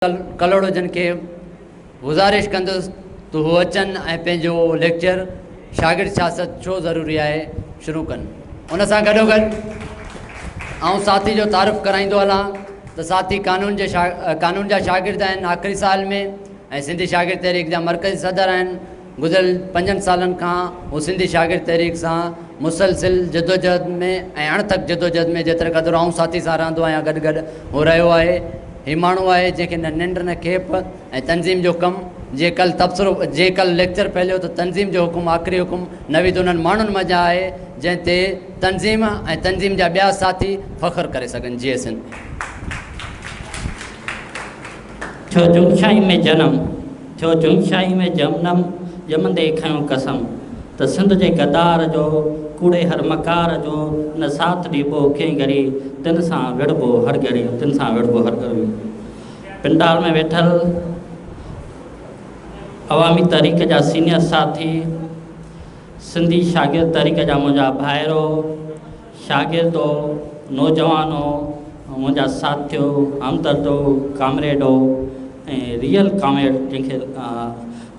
ڪلهوڙو جن کي گذارش ڪندس ته هو اچن ۽ پنهنجو ليڪچر شاگرد سياست ڇو ضروري آهي شروع ڪن. ان سان گڏوگڏ آئون ساٿي جو تعارف ڪرائيندو هلان ته ساٿي قانون جي قانون جا شاگرد آهن آخري سال ۾ ۽ سنڌي شاگرد تحريڪ جا مرڪزي صدر آهن. گذريل پنجن سالن کان هو سنڌي شاگرد تحريڪ سان مسلسل جدوجهد ۾ ۽ اڻٿڪ جدوجهد ۾ جيتري قدر آئون ساٿي سان رهندو آهيان گڏ گڏ هو رهيو آهي. هي ماڻهو آهي جنهن کي نه ننڊ نه کيپ ۽ تنظيم جو ڪم جيئن ڪل تبصرو جيئن ڪل ليڪچر ڦهليو ته تنظيم جو حڪم آخري حڪم نويد انهن ماڻهن منجهان آهي جنهن تي تنظيم ۽ تنظيم جا ٻيا ساٿي فخر ڪري سگهن. جيئي سنڌ. ٿيو جنگشاهي ۾ جنم، ٿيو جنگشاهي ۾ جنم، ڄمندي ئي کنيو قسم، ته سنڌ جي غدار جو، ڪوڙي هر مڪار جو، نه ساٿ ڏبو ڪنهن گهڙي، تن سان وڙهبو هر گهڙي، تن سان وڙهبو هر گهڙي. پنڊال ۾ ويٺل عوامي تحريڪ جا سينيئر ساٿي، سنڌي شاگرد تحريڪ جا منهنجا ڀائرو، شاگردو، نوجوانو، منهنجا ساٿيو، همدردو، ڪامريڊو ۽ ريئل ڪامريڊ جنهن کي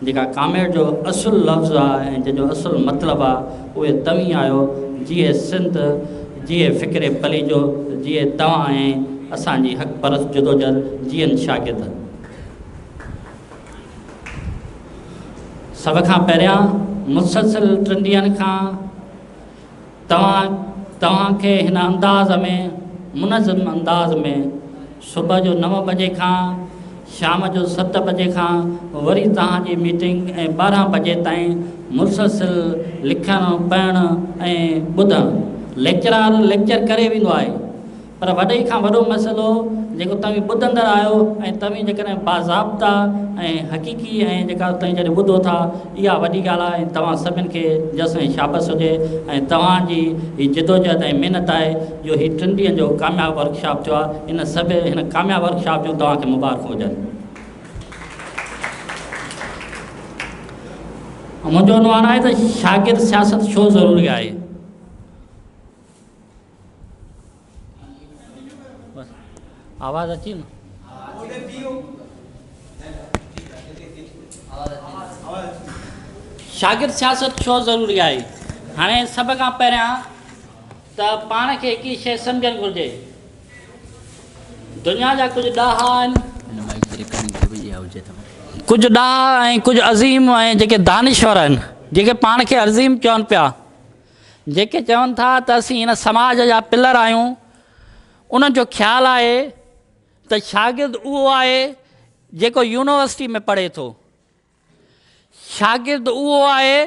جيڪا ڪامريڊ جو اصل لفظ آ ۽ جنهن جو اصل مطلب آ اهي توهين آهيو جيئي سنڌ جيئي فڪري پليجو جيئي توهان ۽ اسان جي حق پرست جدوجهد جيئن شاگرد. سڀ کان پهريان مسلسل ٽن ڏينهن کان توهان توهان کي هن انداز ۾ منظم انداز ۾ صبح جو نو بجي کان شام جو ست بجي کان وري توهان جي ميٽنگ ۽ 12 بجي تائين مسلسل لکڻ پڙهڻ ۽ ٻڌڻ ليڪچرار ليڪچر ڪري ويندو آهي پر وڏي کان وڏو مسئلو جيڪو توهين ٻڌندڙ آهيو ۽ توهين جيڪڏهن باضابطا ۽ حقيقي ۽ جيڪا توهين جڏهن ٻڌو ٿا اها وڏي ڳالهه آهي ۽ توهان سڀن کي جس ۽ شابس هجي ۽ توهان جي هي جدوجهد ۽ محنت آهي جو هي ٽن ڏينهن جو ڪامياب ورڪشاپ ٿيو آهي ان سڀ هن ڪامياب ورڪشاپ جون توهان کي مبارڪون هجن. منهنجو عنوان آهي ته شاگرد سياست ڇو ضروري آهي؟ آواز اچي نه شاگرد سياست ڇو ضروري آهي هاڻي سڀ کان پهريان ته پاڻ کي هڪ شيء سمجهڻ گهرجي دنيا جا ڪجهه ڏاها آهن ڪجهه ڏاها ۽ ڪجهه عظيم ۽ جيڪي دانشور آهن جيڪي پاڻ کي عظيم چون پيا جيڪي چون ٿا ته اسين هن سماج جا پلر آهيون، انهن جو خيال آهي ته شاگرد اهو آهي جيڪو يونيورسٽي ۾ پڙهي ٿو. شاگرد اهو آهي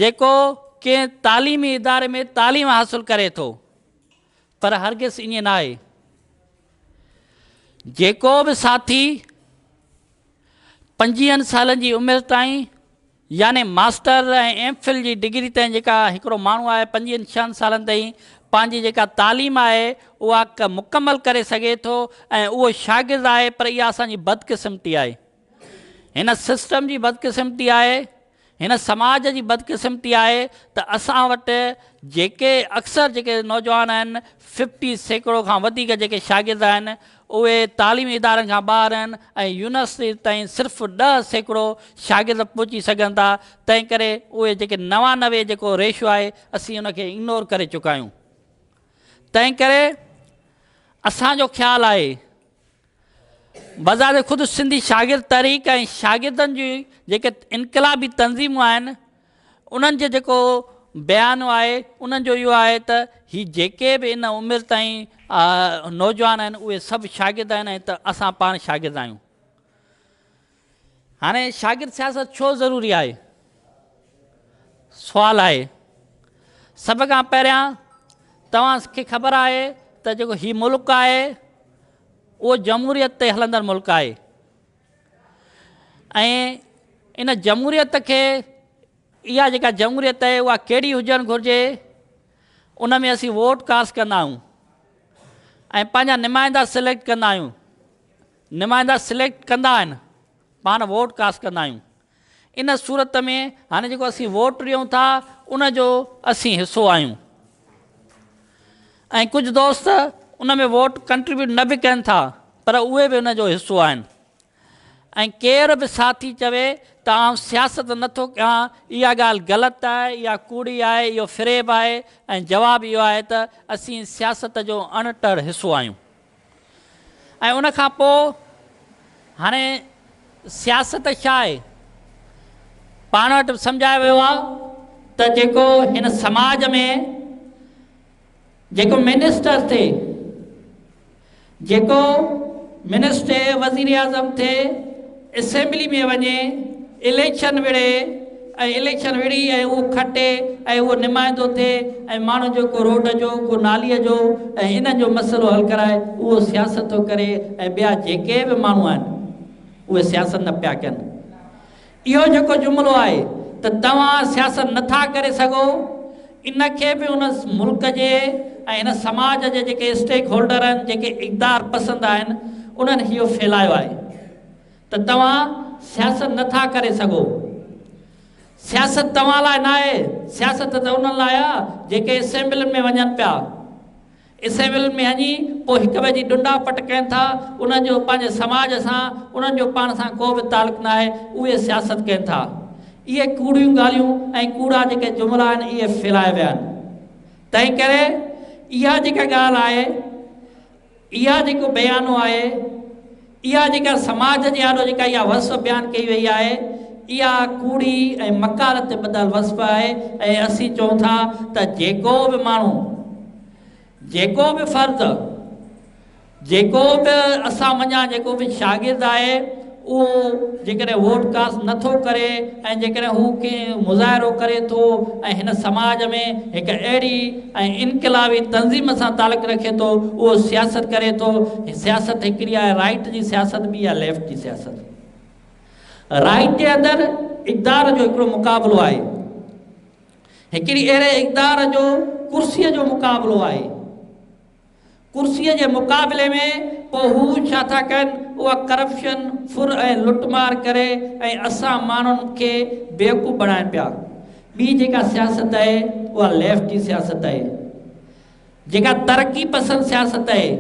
جيڪو ڪنهن تعليمي اداري ۾ تعليم حاصل ڪري ٿو. پر هرگز ائين ناهي. جيڪو به ساٿي پنجويهن سالن جي عمر تائين يعني ماسٽر ۽ ايم فل جي ڊگري تائين جيڪا هڪڙو ماڻهو آهي پنجويهن ڇهن سالن تائين پنهنجي جيڪا تعليم آهي اها مڪمل ڪري سگهي ٿو ۽ اهو شاگرد آهي پر اها اسان جي بدقسمتي آهي هن سسٽم جي بدقسمتي آهي هن سماج جي بدقسمتي آهي ته اسان وٽ جيڪي اڪثر جيڪي نوجوان آهن 50% کان وڌيڪ جيڪي شاگرد آهن اهي تعليمي ادارن کان ٻاهر آهن ۽ يونيورسٽي تائين صرف 10% شاگرد پهچي سگهن ٿا، تنهن ڪري اهي جيڪي 99 جيڪو ريشو آهي اسين ان کي اگنور ڪري چڪا آهيون. تنهن ڪري اسان جو خيال آهي بذات خود سنڌي شاگرد تحريڪ ۽ شاگردن جون جيڪي انقلابي تنظيمون آهن انهن جو جيڪو بيانو آهي انهن جو اهو آهي ته هي جيڪي به ان عمر تائين نوجوان آهن اهي سڀ شاگرد آهن ۽ ته اسان پاڻ شاگرد آهيون. هاڻي شاگرد سياست ڇو ضروري آهي؟ سوال آهي. سڀ کان پهريان توهان کي خبر آهي ته جيڪو هي ملڪ آهي اهو جمهوريت تي هلندڙ ملڪ آهي. ۽ ان جمهوريت کي اها جيڪا جمهوريت آهي اها ڪهڙي هجڻ گهرجي ان ۾ اسين ووٽ ڪاسٽ ڪندا آهيون ۽ پنهنجا نمائندا سليڪٽ ڪندا آهيون نمائندا سليڪٽ ڪندا آهن پاڻ ووٽ ڪاسٽ ڪندا آهيون ان صورت ۾ هاڻي جيڪو اسين ووٽ ڏيون ٿا ان جو اسين حصو آهيون ۽ ڪجهه دوست ان ۾ ووٽ ڪنٽريبيوٽ نه به ڪن ٿا. پر اهي به ان جو حصو آهن ۽ ڪير به ساٿي چوي ته آئون سياست نه ٿو ڪيان اها ڳالهه غلط آهي، اها ڪوڙي آهي، اهو فريب آهي ۽ جواب اهو آهي ته اسين سياست جو اڻٽر حصو آهيون ۽ ان کان پوء هاڻي سياست ڇا آهي؟ پاڻ وٽ سمجهايو ويو آهي ته جيڪو هن سماج ۾ جيڪو منسٽر ٿئي، جيڪو منسٽر وزير اعظم ٿئي، اسيمبلي ۾ وڃي، اليڪشن وڙهي ۽ اليڪشن وڙهي ۽ اهو کٽي ۽ اهو نمائندو ٿئي ۽ ماڻهن جو ڪو روڊ جو، ڪو ناليء جو ۽ انهن جو مسئلو حل ڪرائي، اهو سياست ٿو ڪري ۽ ٻيا جيڪي به ماڻهو آهن، اهي سياست نه پيا ڪن. اهو جيڪو جملو آهي ته توهان سياست نه ٿا ڪري سگهو، ان کي به ان ملڪ جي ۽ هن سماج جي جيڪي اسٽيڪ هولڊر آهن، جيڪي اقتدار پسند آهن، انهن اهو ڦهلايو آهي ته توهان سياست نه ٿا ڪري سگهو. سياست توهان لاء ناهي، سياست ته انهن لاء آهي جيڪي اسيمبلين ۾ وڃن پيا. اسيمبلين ۾ وڃي پوء هڪ ٻئي جي ڏنڊا پٽ ڪن ٿا، انهن جو پنهنجي سماج سان، انهن جو پاڻ سان ڪو به تعلق ناهي، اهي سياست ڪن ٿا. اهي ڪوڙيون ڳالهيون ۽ ڪوڙا جيڪي جملا آهن اهي ڦهلايا ويا آهن. تنهن ڪري اها جيڪا ڳالهه آهي، اها جيڪو بيانو آهي، اها جيڪا سماج جي آڏو جيڪا اها وصف بيان ڪئي وئي آهي، اها ڪوڙي ۽ مڪار تي ٻڌل وصف آهي ۽ اسين چئون ٿا ته جيڪو به ماڻهو، جيڪو به فرد، جيڪو به اسان منجهان جيڪو به شاگرد آهي، اهو جيڪڏهن ووٽ ڪاسٽ نه ٿو ڪري ۽ جيڪڏهن هو ڪنهن مظاهرو ڪري ٿو ۽ هن سماج ۾ هڪ اهڙي ۽ انقلابي تنظيم سان تعلق رکي ٿو اهو سياست ڪري ٿو. سياست هڪڙي آهي رائيٽ جي سياست ٻي آهي ليفٽ جي سياست. رائيٽ جي اندر اقتدار جو هڪڙو مقابلو آهي. هڪڙي اهڙي اقتدار جو ڪرسيء جو مقابلو آهي. ڪرسيء جي مقابلي ۾ پوء هو ڇا ٿا ڪن؟ اها ڪرپشن، ڦر ۽ لٽ مار ڪري ۽ اسان ماڻهن کي بيوقوف بڻائن پيا. ٻي جيڪا سياست آهي اها ليفٽ جي سياست آهي. جيڪا ترقي پسند سياست آهي،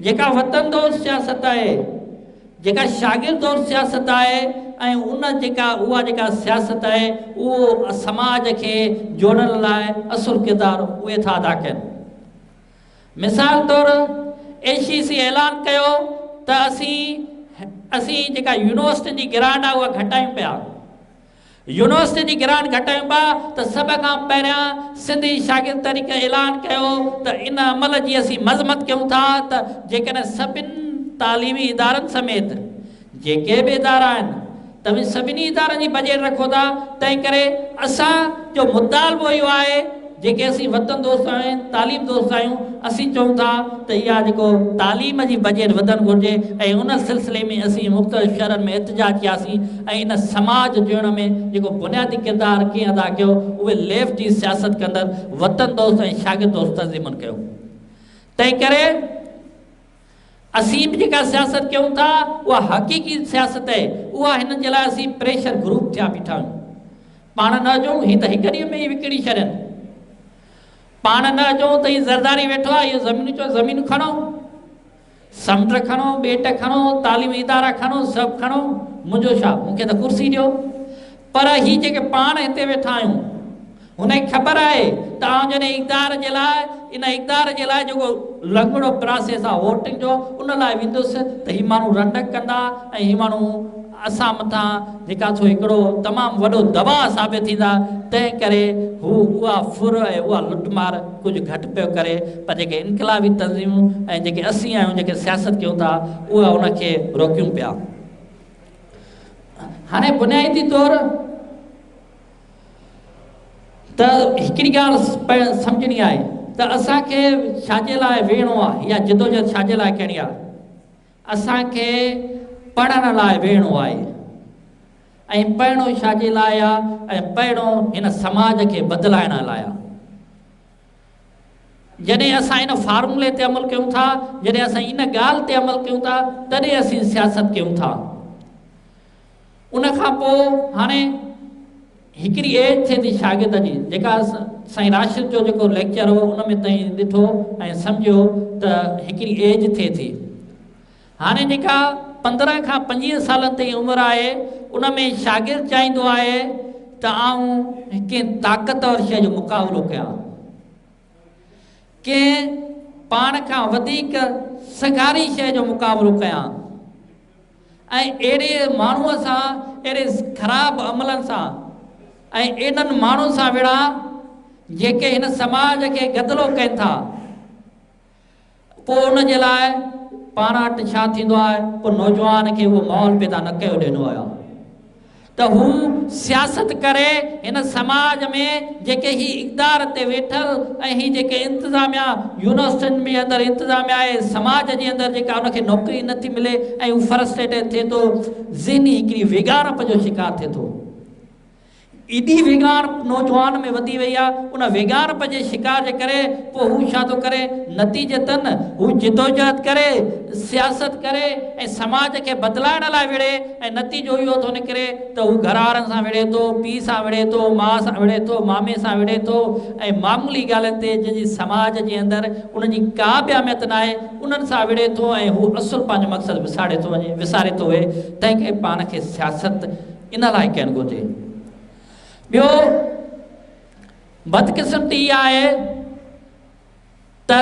جيڪا وطن دوست سياست آهي، جيڪا شاگرد دوست سياست آهي ۽ ان جيڪا اها جيڪا سياست آهي اهو سماج کي جوڙڻ لاء اصل ڪردار اهي ٿا ادا ڪن. مثال طور ايڇ اي سي اعلان ڪيو ته اسين اسين جيڪا يونيورسٽين جي گرانٽ آهي اها گهٽايون پيا. يونيورسٽين جي گرانٽ گهٽايون پيا ته سڀ کان پهريان سنڌي شاگرد تحريڪ اعلان ڪيو ته ان عمل جي اسين مذمت ڪيون ٿا ته جيڪڏهن سڀن تعليمي ادارن سميت جيڪي به ادارا آهن توهين سڀني ادارن جي بجيٽ رکو ٿا، تنهن ڪري اسان جو مطالبو اهو آهي جيڪي اسين وطن دوست آهيون، تعليم دوست آهيون، اسين چئون ٿا ته اها جيڪو تعليم جي بجيٽ وڌڻ گهرجي ۽ ان سلسلي ۾ اسين مختلف شهرن ۾ احتجاج ڪياسين ۽ ان سماج جوڙڻ ۾ جيڪو بنيادي ڪردار ڪنهن ادا ڪيو اهي ليفٽ جي سياست ڪندڙ وطن دوست ۽ شاگرد دوست تنظيمن ڪيو تنهن ڪري اسين به جيڪا سياست ڪيون ٿا اها حقيقي سياست آهي، اها هنن جي لاء اسين پريشر گروپ ٿيا بيٺا آهيون. پاڻ نه اچون هي ته هڪ ڏينهن ۾ ئي وڪڻي ڇڏين. پاڻ نه اچون ته هي زرداري ويٺو آهي اهو زمينون چئو زمينون کڻو، سمنڊ کڻو، ٻيٽ کڻو، تعليمي ادارا کڻو، سڀ کڻو، منهنجو ڇا، مون کي ته ڪرسي ڏيو. پر هي جيڪي پاڻ هتي ويٺا آهيون هن کي خبر آهي ته آئون جڏهن اقتدار جي لاء ان اقتدار جي لاء جيڪو لنگڙو پراسيس آهي ووٽنگ جو ان لاء ويندس ته هي ماڻهو رنڊڪ ڪندا ۽ هي ماڻهو اسان مٿان جيڪا سو هڪڙو تمام وڏو دٻاء ثابت ٿيندا تنهن ڪري هو اها ڦر ۽ اها لٽ مار ڪجهه گهٽ پيو ڪري پر جيڪي انقلابي تنظيمون ۽ جيڪي اسين آهيون جيڪي سياست ڪيون ٿا اها ان کي روڪيون پيا. هاڻي بنيادي طور ته هڪڙي ڳالهه سمجهڻي آهي ته اسان کي ڇا جي لاء ويهڻو آهي يا جدوجهد ڇا جي لاء ڪرڻي آهي؟ اسان کي پڙهڻ لاء ويهڻو آهي ۽ پڙهڻو ڇا جي لاء آهي ۽ پڙهڻو هن سماج کي بدلائڻ لاء آهي. جڏهن اسان ان فارمولي تي عمل ڪيون ٿا، جڏهن اسان ان ڳالهه تي عمل ڪيون ٿا، تڏهن اسين سياست ڪيون ٿا. ان کان پوء هاڻي هڪڙي ايج ٿئي ٿي شاگرد جي، جيڪا سائين راشد جو جيڪو ليڪچر هو ان ۾ تائين ڏٺو ۽ سمجهيو ته هڪڙي ايج ٿئي ٿي. هاڻي جيڪا 15 کان 25 سالن تائين عمر آهي ان ۾ شاگرد چاهيندو آهي ته آئون ڪنهن طاقتور شيء جو مقابلو ڪيان، ڪنهن پاڻ کان وڌيڪ سگهاري شيء جو مقابلو ڪيان ۽ اهڙي ماڻهوء سان، اهڙي خراب عملن سان ۽ انهن ماڻهن سان وڙهان جيڪي هن سماج کي گدلو ڪن ٿا. پوء ان جي لاء پاڻ وٽ ڇا ٿيندو آهي؟ پوء نوجوان کي اهو ماحول پيدا نه ڪيو ڏنو ويو آهي ته هو سياست ڪري هن سماج ۾ جيڪي هي اقتدار تي ويٺل ۽ هي جيڪي انتظاميا يونيورسٽين ۾ اندر انتظاميا آهي، سماج جي اندر جيڪا ان کي نوڪري نه ٿي ملي ۽ هو فرسٽريٽيڊ ٿئي ٿو، ذهني هڪڙي ويڳاڻپ جو شڪار ٿئي ٿو. ايڏي ويڳاڻپ نوجوان ۾ وڌي وئي آ، ان ويڳاڻپ جي شڪار جي ڪري پوء هو ڇا ٿو ڪري، نتيجتن هو جدوجهد ڪري، سياست ڪري ۽ سماج کي بدلائڻ لاء وڙهي ۽ نتيجو اهو ٿو نڪري ته هو گهر وارن سان وڙهي ٿو، پيء سان وڙهي ٿو، ماء سان وڙهي ٿو، مامي سان وڙهي ٿو ۽ معمولي ڳالهين تي جن جي سماج جي اندر انهن جي ڪا به اهميت ناهي، انهن سان وڙهي ٿو ۽ هو اصل پنهنجو مقصد وساڙي ٿو وڃي، وساري ٿو ويهي، تنهن ڪري پاڻ کي سياست ان لاء ڪرڻ گهرجي. ٻيو بدقسمتي اها آهي ته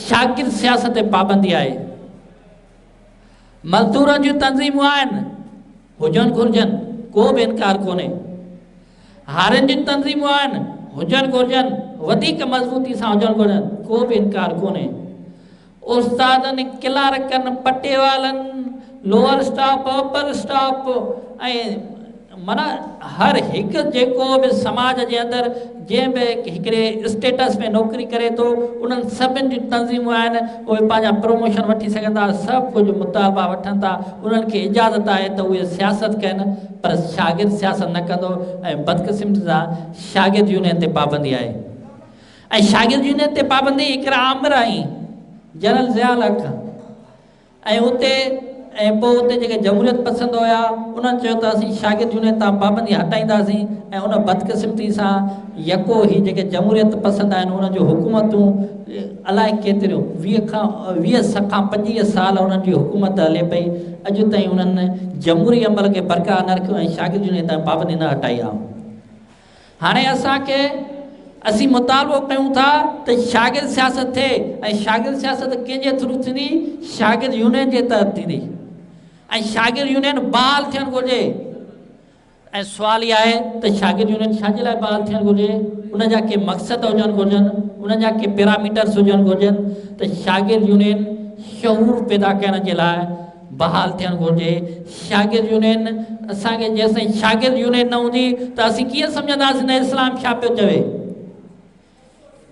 شاگرد سياست تي پابندي آهي. مزدورن جون تنظيمون آهن، هجڻ گهرجن، ڪو به انڪار ڪونهي. هارين جون تنظيمون آهن، هجڻ گهرجن، وڌيڪ مضبوطي سان هجڻ گهرجن، ڪو به انڪار ڪونهي. استادن، ڪلارڪن، پٽيوالن، لوئر اسٽاف، اپر اسٽاف ۽ معنيٰ هر هڪ جيڪو به سماج جي اندر جنهن به هڪڙي اسٽيٽس ۾ نوڪري ڪري ٿو انهن سڀن جون تنظيمون آهن، اهي پنهنجا پروموشن وٺي سگهن ٿا، سڀ ڪجهه مطالبا وٺن ٿا، انهن کي اجازت آهي ته اهي سياست ڪن پر شاگرد سياست نه ڪندو ۽ بدقسمتي سان شاگرد يونين تي پابندي آهي. ۽ شاگرد يونين تي پابندي هڪڙا آمر آهين جنرل ضياء الحق ۽ اتي ۽ پوء اتي جيڪي جمهوريت پسند هيا انهن چيو ته اسين شاگرد يونين تان پابندي هٽائينداسين ۽ ان بدقسمتي سان يڪو هي جيڪي جمهوريت پسند آهن انهن جون حڪومتون الائي ڪيتريون 20 کان 20 کان 25 سال انهن جي حڪومت هلي پئي، اڄ تائين انهن جمهوري عمل کي برقرار نه رکيو ۽ شاگرد يونين تان پابندي نه هٽائي آهي. هاڻي اسان کي اسين مطالبو ڪيون ٿا ته شاگرد سياست ٿئي ۽ شاگرد سياست ڪنهن جي ٿرو ٿيندي؟ شاگرد يونين جي تحت ٿيندي ۽ شاگرد يونين بحال ٿيڻ گهرجي. ۽ سوال اهو آهي ته شاگرد يونين ڇا جي لاء بحال ٿيڻ گهرجي؟ ان جا ڪي مقصد هجڻ گهرجن، ان جا ڪي پيراميٽرس هجڻ گهرجن ته شاگرد يونين شعور پيدا ڪرڻ جي لاء بحال ٿيڻ گهرجي. شاگرد يونين اسان کي جيستائين شاگرد يونين نه هوندي ته اسين ڪيئن سمجهنداسين ته اسلام ڇا پيو چوي،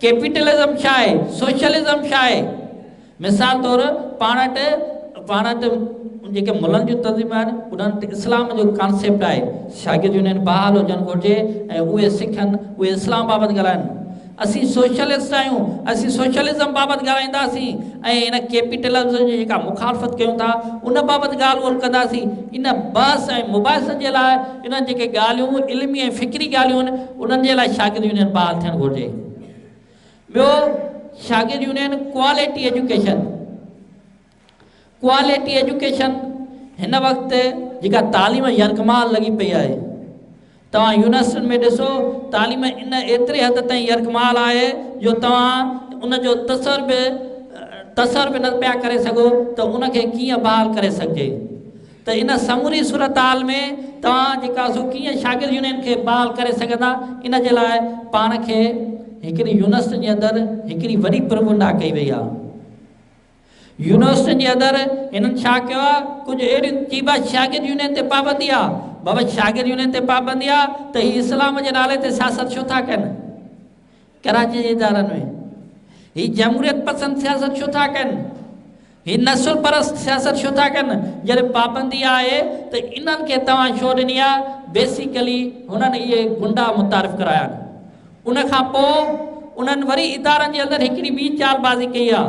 ڪيپيٽلزم ڇا آهي، سوشلزم ڇا آهي. مثال طور پاڻ وٽ پاڻ وٽ جيڪي ملن جون تنظيمون آهن انهن وٽ اسلام جو ڪانسيپٽ آهي. شاگرد يونين بحال هجڻ گهرجي ۽ اهي سکن، اهي اسلام بابت ڳالهائن. اسين سوشلسٽ آهيون، اسين سوشلزم بابت ڳالهائينداسين ۽ ان ڪيپيٽلزم جي جيڪا مخالفت ڪيون ٿا ان بابت ڳالهه ٻولهه ڪنداسين. ان بحث ۽ مباحثن جي لاء انهن جيڪي ڳالهيون علمي ۽ فڪري ڳالهيون آهن انهن جي لاء شاگرد يونين بحال ٿيڻ گهرجي. ٻيو شاگرد union quality education, quality education هن وقت جيڪا تعليم يرغمال لڳي پئي آهي، توهان يونيورسٽين ۾ ڏسو تعليم ان ايتري حد تائين يرغمال آهي جو توهان ان جو تصور به تصور به نه پيا ڪري سگهو ته ان کي ڪيئن بحال ڪري سگهجي. ته ان سموري صورتحال ۾ توهان جيڪا سو ڪيئن شاگرد يونين کي بحال ڪري سگهندا، ان جي لاء پاڻ کي هڪڙي يونيورسٽين جي اندر هڪڙي وڏي پروپيگنڊا ڪئي وئي آهي. يونيورسٽين جي اندر هنن ڇا ڪيو آهي، ڪجهه اهڙيون چئبو آهي شاگرد يونين تي پابندي آهي، بابا شاگرد يونين تي پابندي آهي ته هي اسلام جي نالي تي سياست ڇو ٿا ڪن ڪراچي جي ادارن ۾، هي جمهوريت پسند سياست ڇو ٿا ڪن، هي نسل پرست سياست ڇو ٿا ڪن، جڏهن پابندي آهي ته انهن کي توهان ڇو ڏني آهي، بيسيڪلي هنن اهي گنڊا متعارف ڪرايا آهن. ان کان پوء انهن وري ادارن جي اندر هڪڙي ٻي چالبازي ڪئي آ،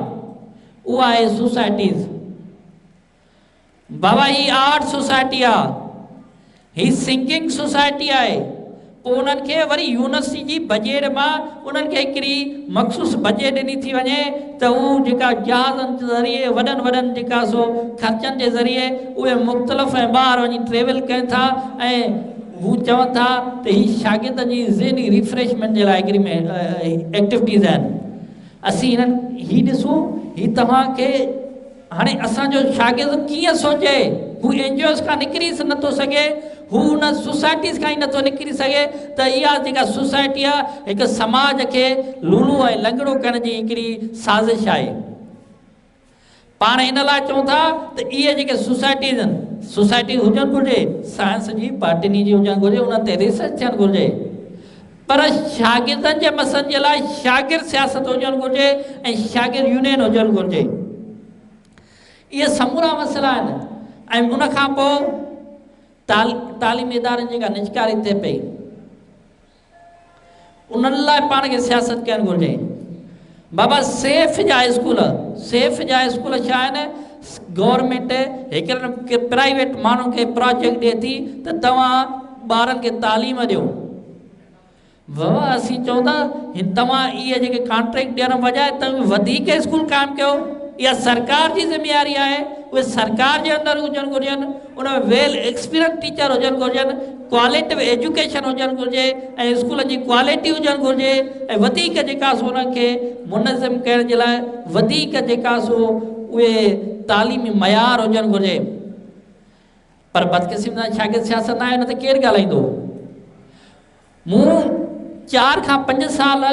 اها آهي سوسائٽيز. بابا هي آرٽ سوسائٽي آ، هي سنگنگ سوسائٽي آهي. پوء انهن کي وري يونيورسٽي جي بجيٽ مان انهن کي هڪڙي مخصوص بجيٽ ڏني ٿي وڃي ته هو جيڪا جهازن ذريعي وڏن وڏن جيڪا سو خرچن جي ذريعي اهي مختلف ۽ ٻاهر وڃي ٽريول ڪن ٿا ۽ هو چون ٿا ته هي شاگردن جي ذهني ريفريشمينٽ جي لاء هڪڙي ايڪٽيوٽيز آهن. اسين هنن هي ڏسون هي توهان کي هاڻي اسان جو شاگرد ڪيئن سوچي هو اين جي اوز کان نڪري نٿو سگهي هو ان سوسائٽيز کان ئي نٿو نڪري سگهي ته اها جيڪا سوسائٽي آهي هڪ سماج کي لولو ۽ لنگڙو ڪرڻ جي هڪڙي سازش آهي. پاڻ ان لاء چئون ٿا ته اهي جيڪي سوسائٽيز آهن، سوسائٽي هجڻ گهرجي، سائنس جي باٽني جي هجڻ گهرجي، انهن تي ريسرچ ٿيڻ گهرجي، پر شاگردن جي مسئلن جي لاء شاگرد سياست هجڻ گهرجي ۽ شاگرد يونين هجڻ گهرجي. اهي سمورا مسئلا آهن ۽ ان کان پوء تعليمي ادارن جي جيڪا نجڪاري ٿئي پئي، انهن لاء پاڻ کي سياست ڪرڻ گهرجي. بابا سيف جا اسڪول، سيف جا اسڪول ڇا آهن؟ گورنمينٽ هڪڙن پرائيويٽ ماڻهن کي پراجيڪٽ ڏئي ٿي ته توهان ٻارن کي تعليم ڏيو. بابا اسين چئون ٿا توهان اهي جيڪي ڪانٽريڪٽ ڏيڻ بجاء توهين وڌيڪ اسڪول قائم ڪيو. اها سرڪار جي ذميواري آهي، اهي سرڪار جي اندر هجڻ گهرجن. ان ۾ ويل ايڪسپيرينس ٽيچر هجڻ گهرجن، ڪواليٽو ايجوڪيشن هجڻ گهرجي ۽ اسڪولن جي ڪوالٽي هجڻ گهرجي ۽ وڌيڪ جيڪا سو انهن کي منظم ڪرڻ جي لاء وڌيڪ جيڪا سو اهي تعليمي معيار هجڻ گهرجي پر بدقسمتي سان شاگرد سياست ناهي ان تي ڪير ڳالهائيندو؟ مون چار کان پنج سال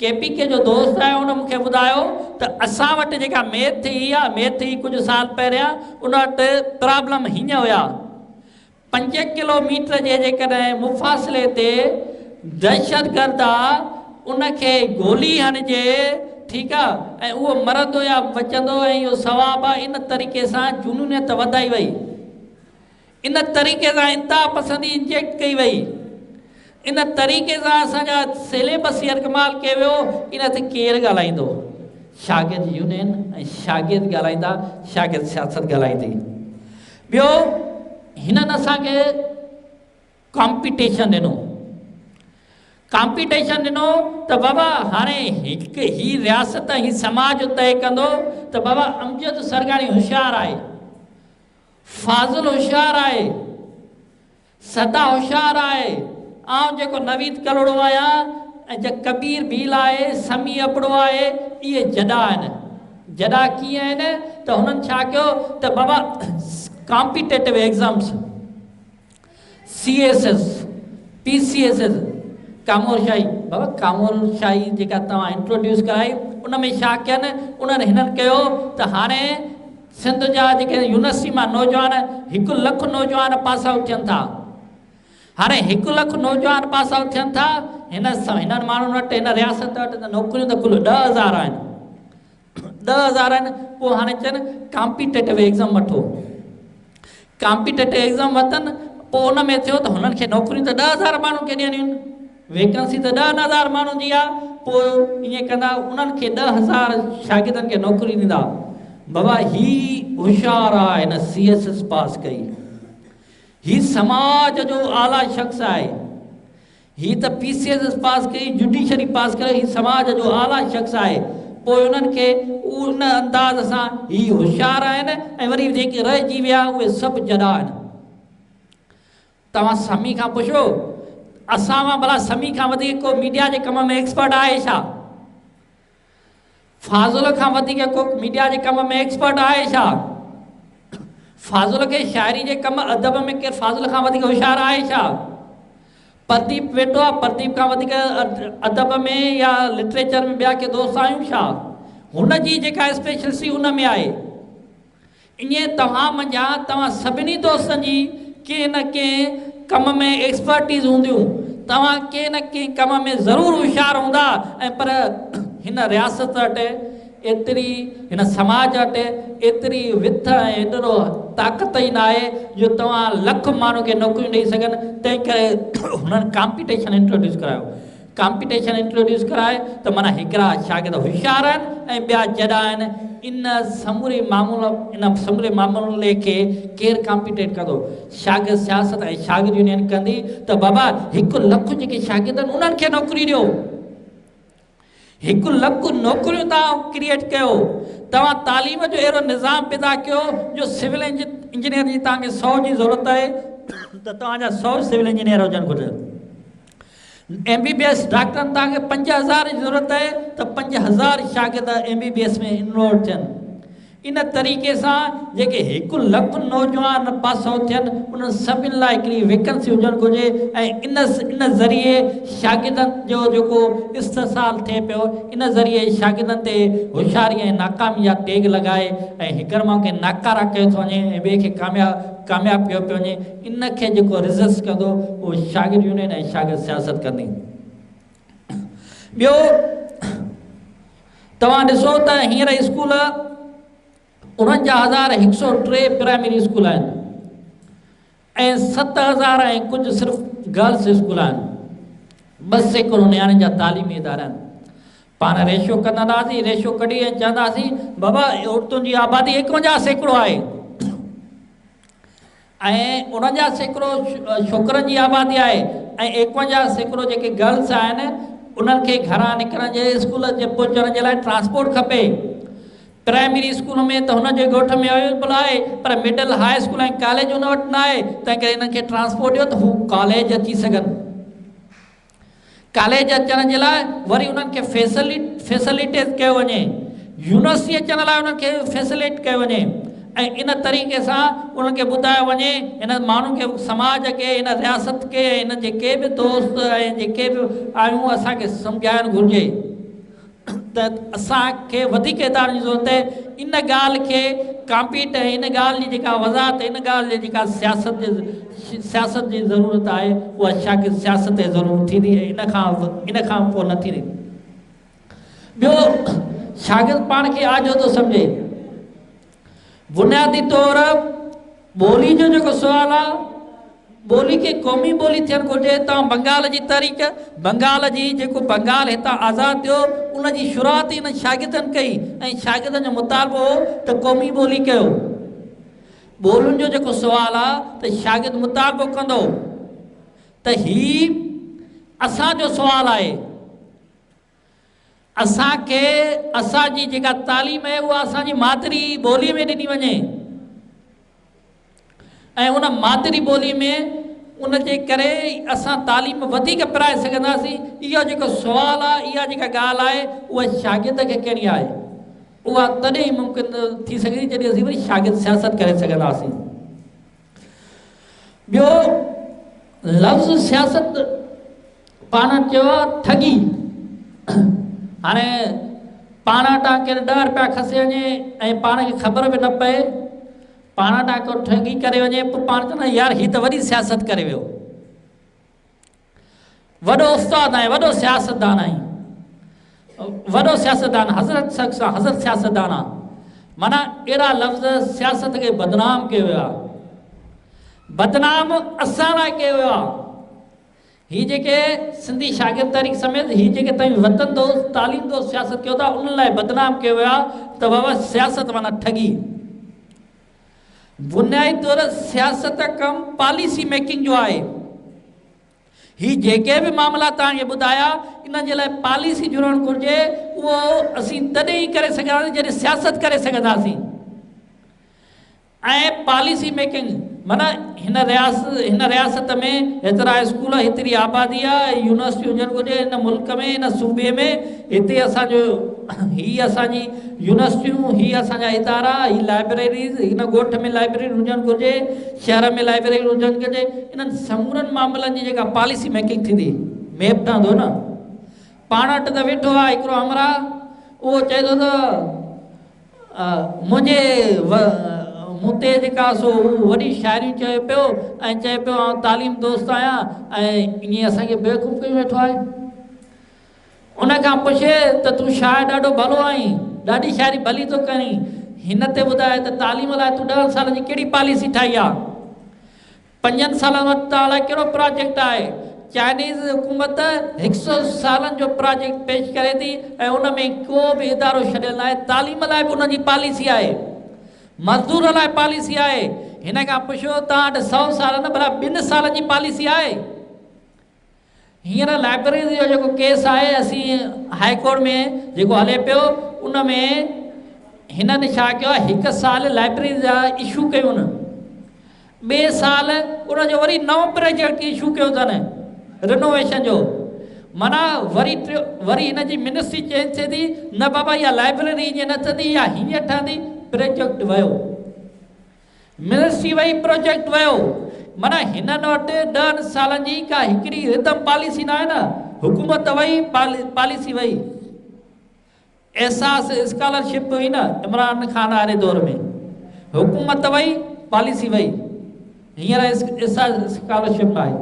ڪي پي ڪي جو دوست آهي ان مونکي ٻڌايو ته اسان وٽ جيڪا ميٿ ٿي آ ميٿ ٿي ڪجهه سال پهريان ان وٽ پرابلم هيئن هيا 5 ڪلو ميٽر جي جيڪڏهن مفاصلي تي دهشتگرد آ ان کي گولي هڻجي ٺيڪ آ ۽ اهو مرندو يا بچندو ۽ اهو ثواب آ ان طريقي سان جنونيت وڌائي وئي. ان طريقي سان انتها پسندي انجيڪٽ ڪئي وئي، ان طريقي سان اسان جا سيليبس يرغمال ڪيو ويو، ان تي ڪير ڳالهائيندو؟ شاگرد يونين ۽ شاگرد ڳالهائيندا، شاگرد سياست ڳالهائيندي. ٻيو هنن اسان کي ڪامپيٽيشن ڏنو، ڪامپيٽيشن ڏنو ته بابا هاڻي هڪ هي رياست ۽ هي سماج طئي ڪندو ته بابا امجد سرگاڻي هوشيار آهي، فاضل هوشيار آهي، صدا هوشيار آهي، آئون جيڪو نويد ڪلهوڙو آهيان ۽ جي ڪبير ڀيل آهي، سميع ابڙو آهي، اهي جڏا آهن. جڏا ڪيئن آهن ته هنن ڇا ڪيو ته بابا competitive exams, C S S, P C S S, ڪامور شاهي، بابا ڪامور شاهي جيڪا توهان انٽروڊيوس ڪرائي ان ۾ ڇا ڪين انهن هنن ڪيو ته هاڻي سنڌ جا جيڪي يونيورسٽي مان نوجوان هڪ لک نوجوان پاس آئوٽ ٿين ٿا هاڻي هڪ لک نوجوان پاس آئوٽ ٿين ٿا هن هنن ماڻهن وٽ هن رياست وٽ ته نوڪريون ته ڪل 10,000 آهن 10,000 آهن پوء هاڻي چون ڪامپيٽيٽو ايگزام وٺو ڪامپيٽيٽو ايگزام ورتن پوء ان ۾ ٿيو ته هنن کي نوڪريون ته 10,000 ماڻهن کي ڏيڻيون آهن ويڪنسي ته 10,000 ماڻهن جي آهي پوء ائين ڪندا انهن کي 10,000 شاگردن کي نوڪري ڏيندا بابا هي هوشيار آهي هن سي ايس ايس پاس ڪئي هي سماج جو اعليٰ شخص آهي هي ته P C S S pass ڪئي، جڊيشري پاس ڪري هي سماج جو اعليٰ شخص آهي، پوء انهن کي ان انداز سان هي هوشيار آهن ۽ وري جيڪي رهجي ويا اهي سڀ جڏا آهن. توهان سمي کان پڇو، اسان مان ڀلا سمي کان وڌيڪ ڪو ميڊيا جي ڪم ۾ ايڪسپرٽ آهي ڇا؟ فاضل کان وڌيڪ ڪو ميڊيا جي ڪم ۾ ايڪسپرٽ آهي ڇا؟ فاضل کي شاعري جي ڪم ادب ۾ ڪير فاضل کان وڌيڪ هوشيار آهي ڇا؟ پرديپ ويٺو آهي پرديپ کان وڌيڪ ادب ۾ يا لٽريچر ۾ ٻيا ڪي دوست آهيون ڇا؟ هن جي جيڪا اسپيشلسٽي ان ۾ آهي. ائين توهان منجهان توهان سڀني دوستن جي ڪنهن نه ڪنهن ڪم ۾ ايڪسپرٽيز هونديون، توهان ڪنهن نه ڪنهن ڪم ۾ ضرور هوشيار هوندا ۽ پر هن رياست وٽ ايتري هن سماج وٽ ايتري وٿ ۽ ايترو طاقت ئي ناهي جو توهان لک ماڻهن کي نوڪريون ڏئي سگهن، تنهن ڪري هنن ڪامپيٽيشن انٽروڊيوس ڪرايو. ڪامپيٽيشن انٽروڊيوس ڪرائي ته معنيٰ هڪڙا شاگرد هوشيار آهن ۽ ٻيا جڏا آهن. ان سموري معمول ان سموري معاملي کي ڪير ڪامپيٽيٽ ڪندو؟ شاگرد سياست ۽ شاگرد يونين ڪندي ته بابا هڪ لک جيڪي شاگرد آهن انهن کي نوڪري ڏيو. هڪ لک نوڪريون توهان ڪريئيٽ ڪيو، توهان تعليم جو اهڙو نظام پيدا ڪيو جو سول انجنيئر جي توهان کي سئو جي ضرورت آهي ته توهان جا سئو سول انجنيئر هجڻ گهرجن. ايم بي بي ايس ڊاڪٽرن توهان کي 5000 جي ضرورت آهي ته 5000 شاگرد M B B S ۾ enrol ٿين. ان طريقي سان جيڪي هڪ لک نوجوان پاس آئوٽ ٿين انهن سڀن لاء هڪڙي ويڪنسي هجڻ گهرجي ۽ ان ان ذريعي شاگردن جو جيڪو استحصال ٿئي پيو ان ذريعي شاگردن تي هوشياري ۽ ناڪامي جا ٽيگ لڳائي ۽ هڪڙ ماڻهو کي ناڪاره ڪيو ٿو وڃي ۽ ٻئي کي ڪامياب ڪامياب ڪيو پيو وڃي ان کي جيڪو ريزسٽ ڪندو اهو شاگرد يونين ۽ شاگرد سياست ڪندي. ٻيو توهان ڏسو ته هينئر اسڪول 49103 پرائمري اسڪول آهن ۽ 7000 ۽ ڪجهه صرف گرلس اسڪول آهن. 2% نياڻين جا تعليمي ادارا آهن. پاڻ ريشو ڪنداسين، ريشو ڪڍي ۽ چونداسين بابا عورتن جي آبادي 51% آهي. ۽ 49% ڇوڪرن جي آبادي آهي ۽ 51% جيڪي گرلس آهن انهن کي گهران نڪرڻ جي اسڪول جي پهچڻ جي لاء ٽرانسپورٽ کپي. پرائمري اسڪول ۾ ته هن جي ڳوٺ ۾ اويلبل آهي پر مڊل، هاء اسڪول ۽ ڪاليج ان وٽ نه آهي تنهن ڪري انهن کي ٽرانسپورٽ ڏيو ته هو ڪاليج اچي سگهن. ڪاليج اچڻ جي لاء وري انهن کي فيسليٽيز ڪيو وڃي، يونيورسٽي اچڻ لاء انهن کي فيسليٽ ڪيو وڃي ۽ ان طريقي سان انهن کي ٻڌايو وڃي هن ماڻهن کي سماج کي هن رياست کي ۽ هن جيڪي به دوست ۽ جيڪي به آهيون اسان کي سمجهائڻ گهرجي. ته اسان کي وڌيڪ ادارن جي ضرورت آهي ان ڳالهه کي ڪامپيٽ ۽ ان ڳالهه جي جيڪا وضاحت ان ڳالهه جي جيڪا سياست جي سياست جي ضرورت آهي اها شاگرد سياست تي ضرور ٿيندي ۽ ان کان ان کان پوء نه ٿيندي. ٻيو شاگرد پاڻ کي آجو ٿو سمجهي. بنيادي طور ٻولي جو جيڪو سوال آ، ٻولي کي قومي ٻولي ٿيڻ گهرجي. هتان بنگال جي تحريڪ، بنگال جي جيڪو بنگال هتان آزاد ٿيو، ان جي شروعات ئي انهن شاگردن ڪئي ۽ شاگردن جو مطالبو هو ته قومي ٻولي ڪيو. ٻولين جو جيڪو سوال آ ته شاگرد مطالبو ڪندو ته هي اسان جو سوال آهي. اسان کي اسان جي جيڪا تعليم آهي اها اسان جي مادري ٻولي ۾ ڏني وڃي ۽ ان مادري ٻولي ۾ ان جي ڪري اسان تعليم وڌيڪ پرائي سگهنداسين. اهو جيڪو سوال آهي، اها جيڪا ڳالهه آهي اها شاگرد کي ڪرڻي آهي. اها تڏهن ئي ممڪن ٿي سگهي ٿي جڏهن اسين وري شاگرد سياست ڪري سگهنداسين. ٻيو لفظ سياست پاڻ چيو آ ٺڳي. هاڻي پاڻ وٽان ڪير 10 رپيا کسي وڃي ۽ پاڻ کي خبر به نه پئي، پاڻ وٽان ڪو ٺڳي ڪري وڃي پوء پاڻ چوندا يار هي ته وڏي سياست ڪري ويو، وڏو استاد آهين، وڏو سياستدان آهين، وڏو سياستدان حضرت شخص آ، حضرت سياستدان آ. معنيٰ اهڙا لفظ سياست کي بدنام ڪيو ويو آ. بدنام اسان لاء ڪيو ويو آ. هي جيڪي سنڌي شاگرد تحريڪ سميت هي جيڪي توهين وطن دوست تعليم دوست سياست ڪيو ٿا انهن لاء بدنام ڪيو ويو آهي ته بابا سياست معنيٰ ٺڳي. بنيادي طور سياست ڪم پاليسي ميڪنگ جو آهي. هي جيڪي به معاملا توهان کي ٻڌايا انهن جي لاء پاليسي جڙڻ گهرجي، اهو اسين تڏهن ئي ڪري سگهنداسين جڏهن سياست ڪري سگهنداسين. ۽ پاليسي ميڪنگ معنيٰ هن رياست هن رياست ۾ هيترا اسڪول هيتري آبادي آ يونيورسٽي هجڻ گهرجي هن ملڪ ۾ هن صوبي ۾ هتي اسان جو هي اسان جي يونيورسٽيون هي اسان جا ادارا هي لائبريريز هن ڳوٺ ۾ لائبريري هجڻ گهرجي شهر ۾ لائبريري هجڻ گهرجي انهن سمورن معاملن جي جيڪا پاليسي ميڪنگ ٿيندي ميپ ٺهندو نه پاڻ وٽ ته ويٺو آ هڪڙو همراهه اهو چئي ٿو ته منهنجي مون تي جيڪا سو هو وڏي شاعري چئي پيو ۽ چئي پيو آئون تعليم دوست آهيان ۽ ائين اسان کي بيوقوف ڪيون ويٺو آهي. ان کان پڇي ته تون شاعر ڏاڍو ڀلو آهين، ڏاڍي شاعري ڀلي ٿو ڪرين، هن تي ٻڌاء ته تعليم لاء تون 10 سالن جي ڪهڙي پاليسي ٺاهي آهي؟ پنجن سالن وقت توهان لاء ڪهڙو پراجيڪٽ آهي؟ چائنيز حڪومت هڪ سئو سالن جو پراجيڪٽ پيش ڪري ٿي ۽ ان ۾ ڪو به ادارو ڇڏيل ناهي. تعليم لاء به انهن جي پاليسي آهي. مزدور لاء پاليسي آهي. هن کان پڇو توهان وٽ سئو سال نه ڀلا ٻن سالن جي پاليسي آهي؟ هينئر لائبريري جو جيڪو ڪيس آهي اسين هائي ڪورٽ ۾ جيڪو هلي پيو ان ۾ هنن ڇا ڪيو آهي هڪ سال لائبريري جا اشو ڪيون ٻئي سال ان جو وري نئون پروجيڪٽ اشو ڪيو اٿن رينوويشن جو معنيٰ وري ٽيو وري هن جي منسٽري چينج ٿئي ٿي نه بابا اها لائبريري ائين نه ٺهندي اها هيئن ٺهندي پروجيڪٽ ويو منسٽري وئي پروجيڪٽ ويو معنيٰ هنن وٽ ڏهن سالن جي ڪا هڪڙي ردم پاليسي ناهي نه حڪومت وئي پاليسي وئي احساس اسڪالرشپ هئي نه عمران خان واري دور ۾ حڪومت وئي پاليسي وئي هينئر احساس اسڪالرشپ ناهي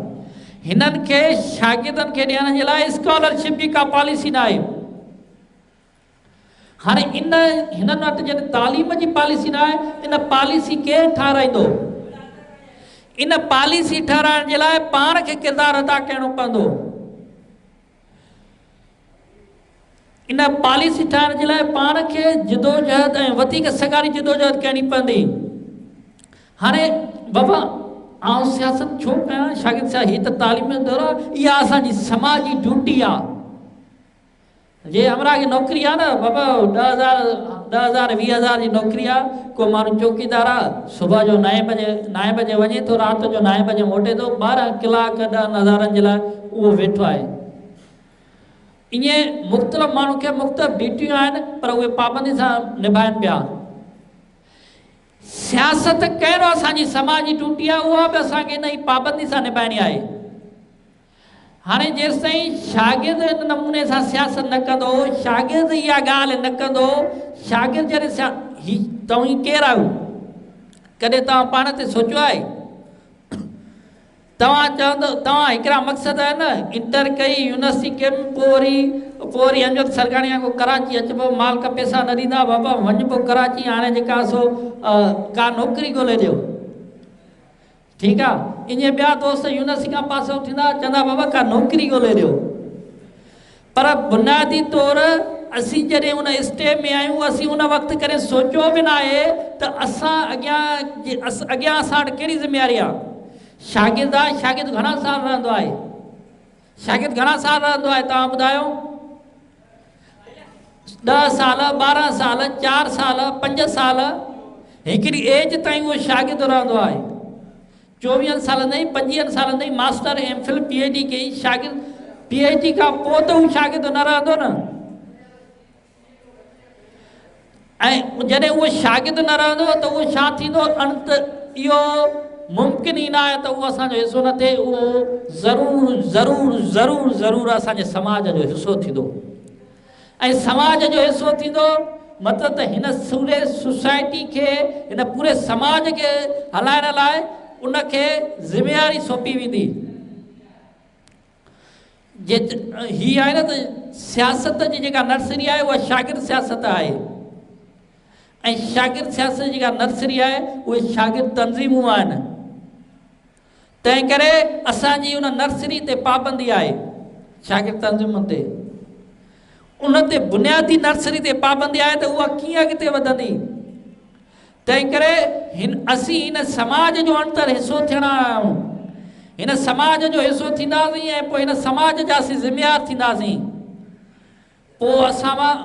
هنن کي شاگردن کي ڏيڻ جي لاء اسڪالرشپ جي ڪا پاليسي ناهي هاڻي ان هنن وٽ جڏهن تعليم جي پاليسي نه آهي ان پاليسي ڪير ٺهرائيندو؟ ان پاليسي ٺهرائڻ جي لاء پاڻ کي ڪردار ادا ڪرڻو پوندو. ان پاليسي ٺاهڻ جي لاء پاڻ کي جدوجهد ۽ وڌيڪ سگهاري جدوجهد ڪرڻي پوندي. هاڻي بابا آئون سياست ڇو ڪيان؟ شاگرد صاحب هي ته تعليم جو دور آهي، اها اسان جي سماجي ڊيوٽي آهي. جي همراهه کي نوڪري آ نه بابا 10000 10000 20000 جي نوڪري آ ڪو ماڻهو چوڪيدار آ صبح جو نائين بجي نائين بجي وڃي ٿو رات جو نائين بجي موٽي ٿو 12 ڪلاڪ 10 هزارن جي لاء اهو ويٺو آهي ائين مختلف ماڻهن کي مختلف ڊيوٽيون آهن پر اهي پابندي سان نڀائن پيا سياست ڪهڙو اسان جي سماجي ڊيوٽي آ اها به اسان کي ان ئي پابندي سان نڀائڻي آهي هاڻي جيستائين شاگرد ان نموني سان سياست نه ڪندو، شاگرد اها ڳالهه نه ڪندو، شاگرد جڏهن سيا هي توهين ڪير آهيو؟ ڪڏهن توهان پاڻ تي سوچيو آهي؟ توهان چوندو توهان هڪڙا مقصد آهي نه انٽر ڪئي يونيورسٽي ڪيم پوء وري پوء وري امجد سرگاڻي وانگر ڪراچي اچبو مالڪ پئسا نه ڏيندا بابا وڃبو ڪراچي هاڻي جيڪا سو ڪا نوڪري ڳولي ڏيو. ٺيڪ آ ائين ٻيا دوست يونيورسٽي کان پاس آئوٽ ٿيندا چوندا بابا ڪا نوڪري ڳولي ڏيو پر بنيادي طور اسين جڏهن ان اسٽيپ ۾ آهيون اسين ان وقت ڪڏهن سوچيو به ناهي ته اسان اڳيان اڳيان اسان وٽ ڪهڙي ذميواري آ شاگرد آ شاگرد گهڻا سال رهندو آهي شاگرد گهڻا سال رهندو آهي توهان ٻڌايو ڏهه سال، 12 سال، چار سال، پنج سال، هڪڙي ايج تائين اهو شاگرد رهندو آهي. چوويهن سالن تائين، پنجويهن سالن تائين master, M Phil, P H D ڪئي، شاگرد پي ايڇ ڊي کان پوء ته هو شاگرد نه رهندو نه. ۽ جڏهن اهو شاگرد نه رهندو ته اهو ڇا ٿيندو؟ انت اهو ممڪن ئي نه آهي ته اهو اسان جو حصو نه ٿئي، اهو ضرور ضرور ضرور ضرور اسان جي سماج جو حصو ٿيندو ۽ سماج جو حصو ٿيندو مطلب ته هن سوري سوسائٽي کي هن پوري سماج کي هلائڻ لاء ان کي ذميواري سونپي ويندي. جي هي آهي نه ته سياست جي جيڪا نرسري آهي اها شاگرد سياست آهي ۽ شاگرد سياست جي جيڪا نرسري آهي اهي شاگرد تنظيمون آهن تنهن ڪري اسان جي ان نرسري تي پابندي آهي شاگرد تنظيمن تي ان تي بنيادي نرسري تي پابندي آهي ته اها ڪيئن اڳتي وڌندي تنهن ڪري هن اسين هن سماج جو اڻٽر حصو ٿيڻ آيا آهيون. هن سماج جو حصو ٿينداسين ۽ پوء هن سماج جا اسين ذميوار ٿينداسين. پوء اسان مان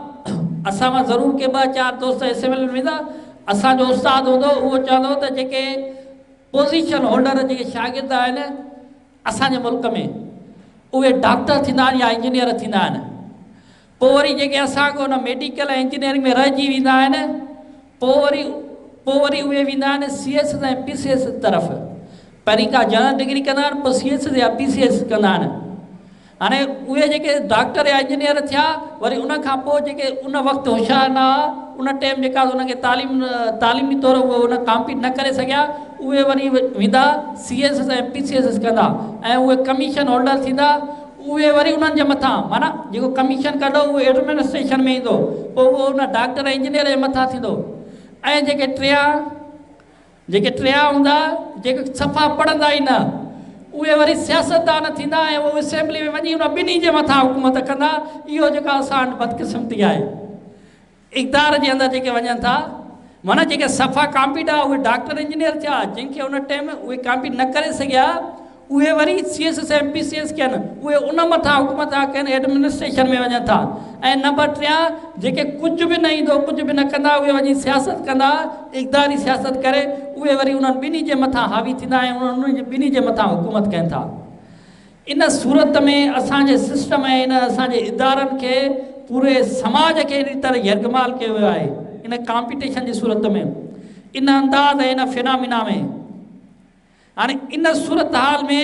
اسان مان ضرور ڪي ٻه چار دوست اسيمبلي ۾ ويندا. اسان جو استاد هوندو اهو چوندو ته جيڪي پوزيشن هولڊر جيڪي شاگرد آهن اسان جي ملڪ ۾ اهي ڊاڪٽر ٿيندا آهن يا انجنيئر ٿيندا آهن. پوء وري جيڪي اسان کان ان ميڊيڪل ۽ انجنيئرنگ ۾ رهجي ويندا آهن پوء وري پوء وري اهي ويندا آهن C S ۽ P C S طرف. پهرين ڪا جنرل ڊگري ڪندا آهن پوء سي ايس يا پي سي ايس ڪندا آهن. هاڻي اهي جيڪي ڊاڪٽر يا انجنيئر ٿيا وري ان کان پوء جيڪي ان وقت هوشيار نه هئا ان ٽيم جيڪا ان کي تعليم تعليمي طور اهي ان ڪامپيٽ نه ڪري سگهيا اهي وري ويندا C S S ۽ P C S S ڪندا ۽ اهي ڪميشن هولڊر ٿيندا اهي وري انهن جي مٿان معنيٰ جيڪو ڪميشن ڪڍو اهو ايڊمنسٽريشن ۾ ايندو پوء اهو ان ڊاڪٽر ۽ انجنيئر جي مٿان ٿيندو ۽ جيڪي ٽيان جيڪي ٽيان هوندا جيڪي صفا پڙهندا ئي نه اهي وري سياستدان ٿيندا ۽ اهي اسيمبلي ۾ وڃي ان ٻنهي جي مٿان حڪومت ڪندا. اهو جيڪا اسان وٽ بدقسمتي آهي. اقتدار جي اندر جيڪي وڃن ٿا معنيٰ جيڪي صفا ڪامپيٽ آ اهي ڊاڪٽر انجنيئر ٿيا، جن کي ان ٽيم اهي ڪامپيٽ نه ڪري سگهيا اهي وري C S S M P C S ڪين، اهي ان مٿان حڪومت ٿا ڪن، ايڊمنسٽريشن ۾ وڃن ٿا. ۽ نمبر ٽيان جيڪي ڪجهه به نه ايندو ڪجهه به نه ڪندا اهي وڃي سياست ڪندا، اقتداري سياست ڪري اهي وري انهن ٻنهي جي مٿان حاوي ٿيندا ۽ انهن ٻنهي جي مٿان حڪومت ڪن ٿا. ان صورت ۾ اسان جي سسٽم ۽ ان اسان جي ادارن کي پوري سماج کي اهڙي طرح يرغمال ڪيو ويو آهي ان ڪامپيٽيشن جي صورت ۾ ان انداز ۽ ان فينامينا ۾ هاڻي ان صورتحال ۾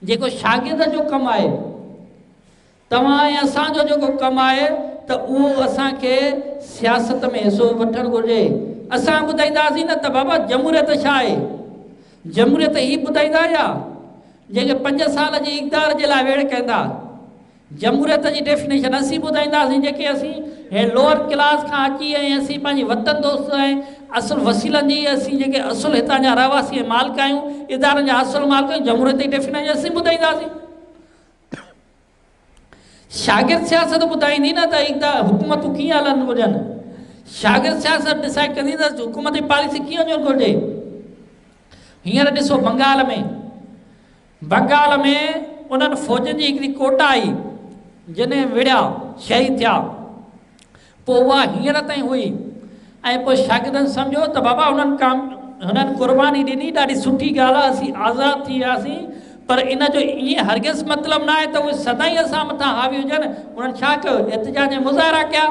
جيڪو شاگرد جو ڪم آهي توهان ۽ اسان جو جيڪو ڪم آهي ته اهو اسان کي سياست ۾ حصو وٺڻ گهرجي. اسان ٻڌائينداسين نه ته بابا جمهوريت ڇا آهي؟ جمهوريت هي ٻڌائيندا يا جيڪي 5 سال جي اقتدار جي لاء ويڙهه ڪندا؟ جمهوريت جي ڊيفينيشن اسين ٻڌائينداسين جيڪي اسين هي لوئر ڪلاس کان اچي ۽ اسين پنهنجي وطن دوست ۽ اصل وسيلن جي اسين جيڪي اصل هتان جا رهواسي ۽ مالڪ آهيون، ادارن جا اصل مالڪ آهيون، جمهوريت جي ڊيفينيشن اسين ٻڌائينداسين. شاگرد سياست ٻڌائيندي نه ته اقتدار حڪومتون ڪيئن هلڻ گهرجن. شاگرد سياست ڊسائيڊ ڪندي ته حڪومت جي پاليسي ڪيئن هجڻ گهرجي. هينئر ڏسو بنگال ۾ بنگال ۾ انهن فوجن جي هڪڙي ڪوٽا آئي جنھن وڙهيا شهيد ٿيا. پوء اها هينئر تائين هئي ۽ پوء شاگردن سمجهيو ته بابا هنن ڪام هنن قرباني ڏني ڏاڍي سٺي ڳالهه آهي اسين آزاد ٿي وياسين پر ان جو ائين هرگز مطلب نه آهي ته اهي سدائين اسان مٿان حاوي هجن. انهن ڇا ڪيو احتجاج ۽ مظاهرا ڪيا.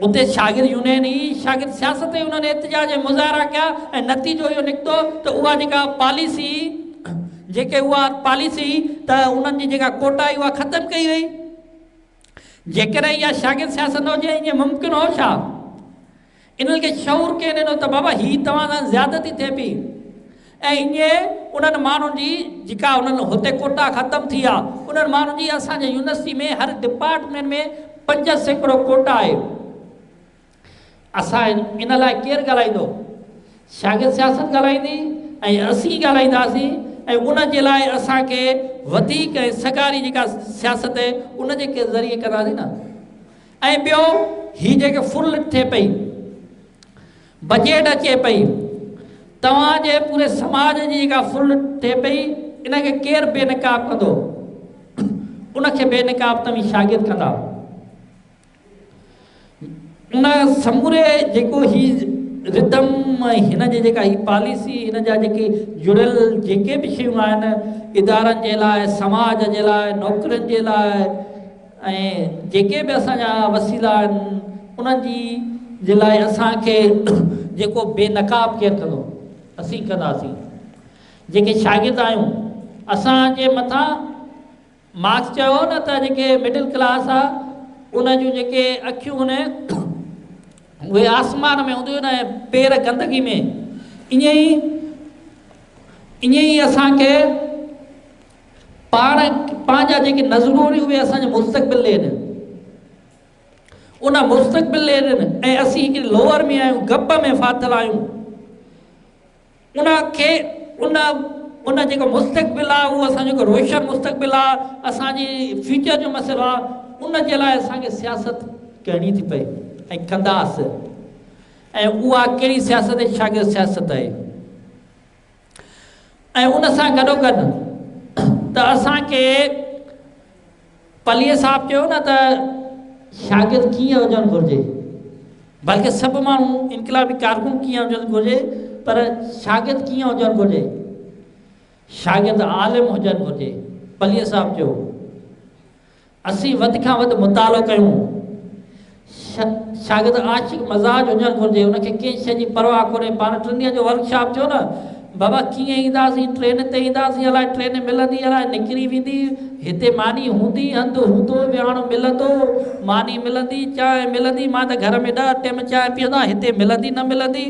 اتي شاگرد يونين ئي شاگرد سياست ئي انهن احتجاج ۽ مظاهرا ڪيا ۽ نتيجو اهو نڪتو ته اها جيڪا پاليسي جيڪي اها پاليسي ته انهن جي جيڪا ڪوٽا هئي اها ختم ڪئي وئي. جيڪڏهن اها شاگرد سياست نه هجي ائين ممڪن هو ڇا؟ انهن کي شعور ڪنهن ڏنو ته بابا هي توهان سان زيادتي ٿئي پئي ۽ ائين انهن ماڻهن جي جيڪا انهن هتي ڪوٽا ختم ٿي آ انهن ماڻهن جي اسان جي يونيورسٽي ۾ هر ڊپارٽمينٽ ۾ 5% ڪوٽا آهي. اسان ان لاء ڪير ڳالهائيندو؟ شاگرد سياست ڳالهائيندي ۽ اسين ڳالهائينداسين ۽ ان جي لاء اسان کي وڌيڪ ۽ سگهاري جيڪا سياست آهي ان جي ذريعي ڪنداسين نه. ۽ ٻيو هي جيڪي ڦرلٽ ٿئي پئي، بجيٽ اچي پئي، توهان جي پوري سماج جي جيڪا ڦرلٽ ٿئي پئي ان کي ڪير بي نقاب ڪندو؟ ان کي بي نقاب توهين شاگرد ڪندا. ان سموري جيڪو هي ردم ۽ هن جي جيڪا هي پاليسي هن جا جيڪي جڙيل جيڪي به شيون آهن ادارن جي لاء سماج جي لاء نوڪرين جي لاء ۽ جيڪي به اسان جا وسيلا آهن انهن جي جي لاء اسان کي جيڪو بي نقاب ڪير ڪندو؟ اسين ڪنداسين. جيڪي شاگرد آهيون اسان جي مٿان مارڪس چيو هو نه ته جيڪي مڊل ڪلاس آ ان جون جيڪي اکيون هن اهي آسمان ۾ هونديون آهن ۽ پير گندگي ۾. ائين ئي ائين ئي اسان کي پاڻ پنهنجا جيڪي نظرون آهن اهي اسان جي مستقبل ڏي آهن. ان مستقبل ڏي آهن ۽ اسين هڪڙي لوئر ۾ آهيون، گپ ۾ ڦاٿل آهيون. ان کي ان ان جيڪو مستقبل آ اهو اسان جو روشن مستقبل آ اسان جي فيوچر جو مسئلو آ ان جي لاء اسان کي سياست ڪرڻي ٿي پئي ۽ ڪنداس ۽ اها ڪهڙي سياست آهي شاگرد سياست آهي ۽ ان سان گڏو گڏ ته اسان کي پليجي صاحب چيو نه ته شاگرد ڪيئن هجڻ گهرجي بلڪه سڀ ماڻهو انقلابي ڪارڪن ڪيئن هجڻ گهرجي پر شاگرد ڪيئن هجڻ گهرجي شاگرد عالم هجڻ گهرجي پليجي صاحب چيو اسين وڌ کان وڌ مطالعو ڪيون شاگرد عاشق مزاج هجڻ گهرجي، ان کي ڪنهن شيء جي پرواهه ڪونهي، پاڻ ٽن ڏينهن جو ورڪشاپ ٿيو نه بابا ڪيئن اينداسين، ٽرين تي اينداسين، الائي ٽرين ملندي الائي نڪري ويندي، هتي ماني هوندي، هنڌ هوندو، ويهاڻو ملندو، ماني ملندي، چانهه ملندي، مان ته گهر ۾ 10 ٽيم چانهه پيئندو آهيان، هتي ملندي نه ملندي،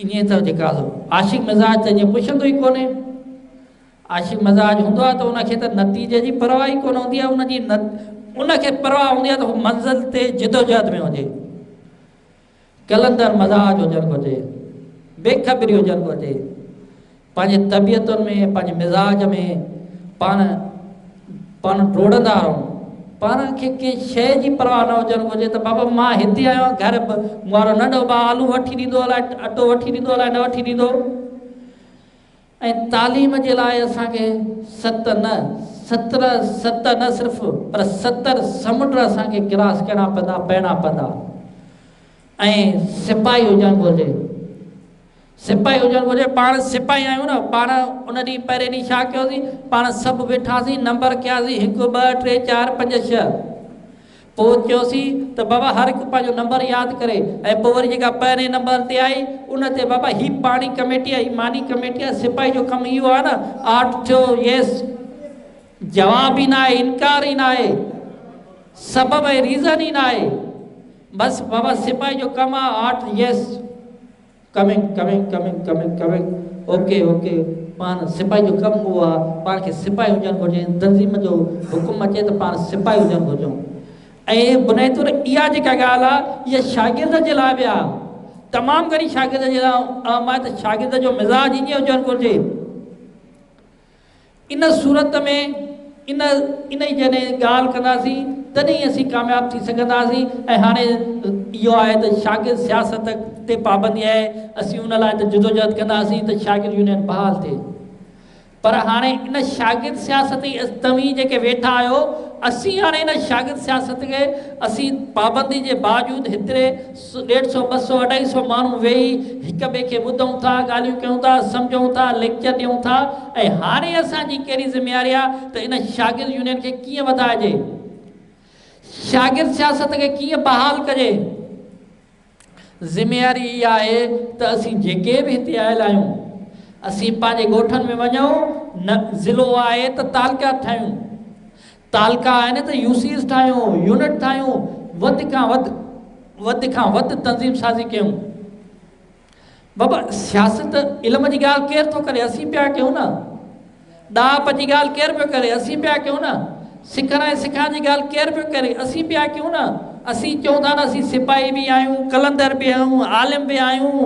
ائين ته جيڪا عاشق مزاج ته ائين پڇندو ئي ڪونهي. عاشق مزاج هوندو آهي ته ان کي ته نتيجي جي پرواهه ئي ڪونه هوندي آهي، ان جي ان کي پرواهه هوندي آهي ته هو منزل تي جدوجهد ۾ هجي. قلندر مزاج هجڻ گهرجي، بي خبري هجڻ گهرجي. پنهنجي طبيعتن ۾ پنهنجي مزاج ۾ پاڻ پاڻ ڊوڙندا رهون. پاڻ کي ڪنهن شيء جي پرواهه نه هجڻ گهرجي ته بابا مان هتي آيو آهيان، گهر مون وارو ننڍو ڀاء آلو وٺي ڏيندو الائي اٽو وٺي ڏيندو الائي نه وٺي ڏيندو. ۽ تعليم جي لاء اسان کي ست نه ستر ست نه صرف پر 70 سمنڊ اسان کي ڪراس ڪرڻا پوندا، پئڻا پوندا. ۽ سپاهي هجڻ گهرجي، سپاهي هجڻ گهرجي. پاڻ سپاهي آهيون نه، پاڻ ان ڏينهن پهرين ڏينهن ڇا ڪيوسين، پاڻ سڀ ويٺاسين، نمبر ڪياسين 1 2 3 4 5 6. پوء چيوسين ته بابا هر هڪ پنهنجو نمبر ياد ڪري. ۽ پوء وري جيڪا پهرين نمبر تي آئي ان تي بابا هي پاڻي ڪميٽي آهي، هي ماني ڪميٽي آهي، سپاهي جو ڪم اهو آهي نه، آرٽ ٿيو يس، جواب ئي نه آهي، انڪار ئي نه آهي، سبب ۽ ريزن ئي نه آهي، بس بابا سپاهي جو ڪم آهي art yes, coming coming coming coming coming okay okay. پاڻ سپاهي جو ڪم اهو آهي، پاڻ کي سپاهي هجڻ گهرجي. تنظيم جو حڪم اچي ته پاڻ سپاهي هجڻ گهرجون. ۽ بنيادي طور اها جيڪا ڳالهه آهي اها شاگرد جي لاء به آهي، تمام گهڻي شاگرد جي لاء اهم آهي ته شاگرد جو مزاج ائين هجڻ گهرجي. ان صورت ۾ ان انهي جڏهن ڳالهه ڪنداسين تڏهن ئي اسين ڪامياب ٿي سگهنداسين. ۽ هاڻي اهو آهي ته شاگرد سياست تي پابندي آهي، اسين ان لاء ته جدوجهد ڪنداسين ته شاگرد يونين بحال ٿئي، پر هاڻي ان شاگرد سياست ئي توهين جيڪي ويٺا آهيو، اسين هاڻي ان شاگرد سياست کي اسين پابندي جي باوجود هيتري 150 200 250 ماڻهو ويهي هڪ ٻئي کي ٻڌون ٿا، ڳالهيون ڪيون ٿا، سمجهون ٿا، ليڪچر ڏيون ٿا. ۽ هاڻي اسان جي ڪهڙي ذميواري آهي ته ان شاگرد يونين کي ڪيئن وڌائجي، شاگرد سياست کي ڪيئن بحال ڪجي. ذميواري اها آهي ته اسين جيڪي به هتي آيل آهيون، اسين پنهنجي ڳوٺن ۾ وڃون، نه ضلعو آهي ته تعلقا ٺاهيون، تعلقا آهن ته يو سيز ٺاهيون، يونٽ ٺاهيون، وڌ کان وڌ وڌ کان وڌ تنظيم سازي ڪيون. بابا سياست علم جي ڳالهه ڪير ٿو ڪري، اسين پيا ڪيون نه. ڏاهپ جي ڳالهه ڪير پيو ڪري، اسين پيا ڪيون نه. سکڻ ۽ سکائڻ جي ڳالهه ڪير پيو ڪري، اسين پيا ڪيون نه. اسين چئون ٿا نه اسين سپاهي به آهيون، قلندر به آهيون، عالم به آهيون،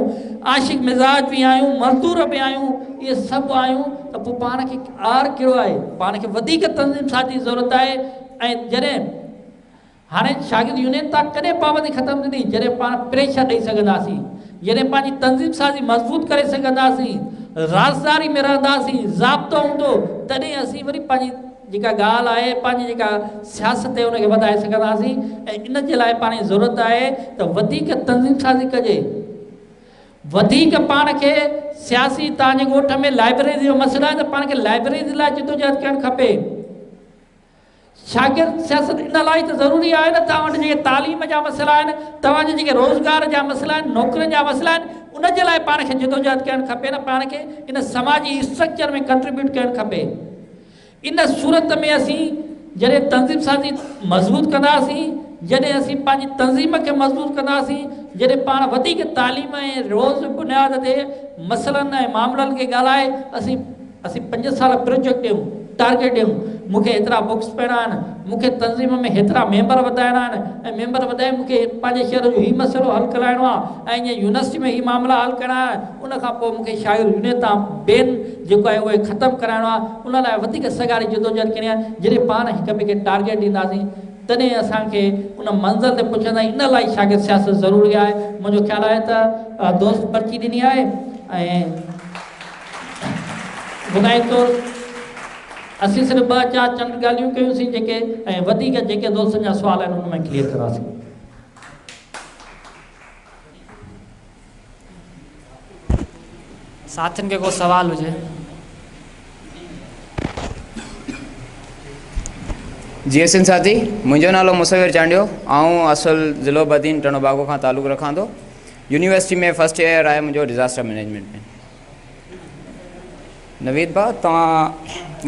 عاشق مزاج به آهيون، مزدور به آهيون، اهي سڀ آهيون ته پوء پاڻ کي آر ڪهڙو آهي؟ پاڻ کي وڌيڪ تنظيم سازي جي ضرورت آهي. ۽ جڏهن هاڻي شاگرد يونين تان ڪڏهن پابندي ختم ٿيندي؟ جڏهن پاڻ پريشر ڏئي سگهنداسين، جڏهن پنهنجي تنظيم سازي مضبوط ڪري سگهنداسين، رازداري ۾ رهنداسين، ضابطو هوندو، تڏهن اسين وري پنهنجي جيڪا ڳالهه آهي، پنهنجي جيڪا سياست آهي ان کي وڌائي سگهنداسين. ۽ ان جي لاء پاڻ کي ضرورت آهي ته وڌيڪ تنظيم سازي ڪجي، وڌيڪ پاڻ کي سياسي، توهان جي ڳوٺ ۾ لائبريري جو مسئلو آهي ته پاڻ کي لائبريري لاء جدوجهد ڪرڻ کپي. شاگرد سياست ان لاء ته ضروري آهي نه توهان وٽ جيڪي تعليم جا مسئلا آهن، توهان جا جيڪي روزگار جا مسئلا آهن، نوڪرين جا مسئلا آهن، ان جي لاء پاڻ کي جدوجهد ڪرڻ کپي نه پاڻ کي ان سماجي اسٽرڪچر ۾ ڪنٽريبيوٽ ڪرڻ کپي. ان صورت ۾ اسين جڏهن تنظيم سازي مضبوط ڪنداسين، جڏهن اسين پنهنجي تنظيم کي مضبوط ڪنداسين، جڏهن پاڻ وڌيڪ تعليم ۽ روز بنياد تي مسئلن ۽ معاملن کي ڳالهائي اسين اسين 5 سال پروجيڪٽ ڏيون، ٽارگيٽ ڏيون، مون کي هيترا بڪس پڙهڻا آهن، مون کي تنظيم ۾ هيترا ميمبر وڌائڻا آهن ۽ ميمبر وڌائي مون کي پنهنجي شهر جو هي مسئلو حل ڪرائڻو آهي ۽ ائين يونيورسٽي ۾ هي معاملا حل ڪرڻا آهن، ان کان پوء مون کي شاگرد يونين تان بين جيڪو آهي اهي ختم ڪرائڻو آهي، ان لاء وڌيڪ سگهاري جدوجهد ڪرڻي آهي. جڏهن پاڻ هڪ ٻئي کي ٽارگيٽ ڏينداسين تڏهن اسان کي ان منزل تي پهچنداسين. ان لاء شاگرد سياست ضروري آهي. منهنجو خيال آهي ته دوست پرچي ڏني آهي ۽ بنيادي طور اسين صرف 2 4 چند ڳالهيون ڪيون سين جيڪي ۽ وڌيڪ جيڪي دوستن جا سوال آهن ان ۾ ڪليئر ڪنداسين. ساٿين کي ڪو سوال هجي. جي سنڌ ساٿي، منهنجو نالو مصور چانڊيو، آئون اصل ضلعو بدين ٽنڊو باگو کان تعلق رکان ٿو. يونيورسٽي ۾ فرسٽ ايئر آهي منهنجو ڊزاسٽر مئنيجمينٽ ۾. نويد ڀاء توهان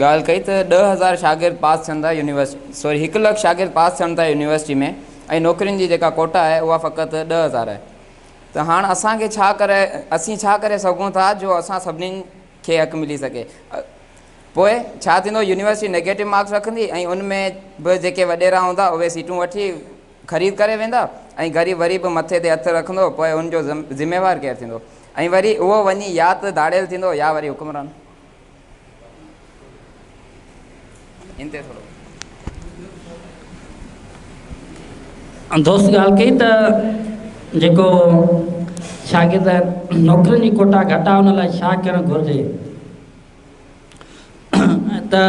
ڳالهه ڪئي ته 10,000 شاگرد پاس ٿين ٿا يونيورسٽي سوري 1 لک شاگرد پاس ٿين ٿا يونيورسٽي ۾ ۽ نوڪرين جي جيڪا ڪوٽا آهي اها فقط 10,000 آهي ته هاڻ اسان کي ڇا ڪري اسين ڇا ڪري سگهون ٿا جو اسان سڀني کي حق ملي سگهي. پوء ڇا ٿيندو يونيورسٽي نيگيٽو مارڪس رکندي ۽ ان ۾ به جيڪي وڏيرا هوندا اهي سيٽون وٺي خريد ڪري ويندا ۽ غريب وري به مٿي تي هٿ رکندو پوء ان جو ذميوار ڪير ٿيندو؟ ۽ وري اهو وڃي يا ته ڌاڙيل ٿيندو يا وري حڪمران. ان تي ٿورو. دوست ڳالهه ڪئي ته جيڪو شاگرد نوڪرين جي ڪوٽا گهٽ آهي ان لاء ڇا ڪرڻ گهرجي ته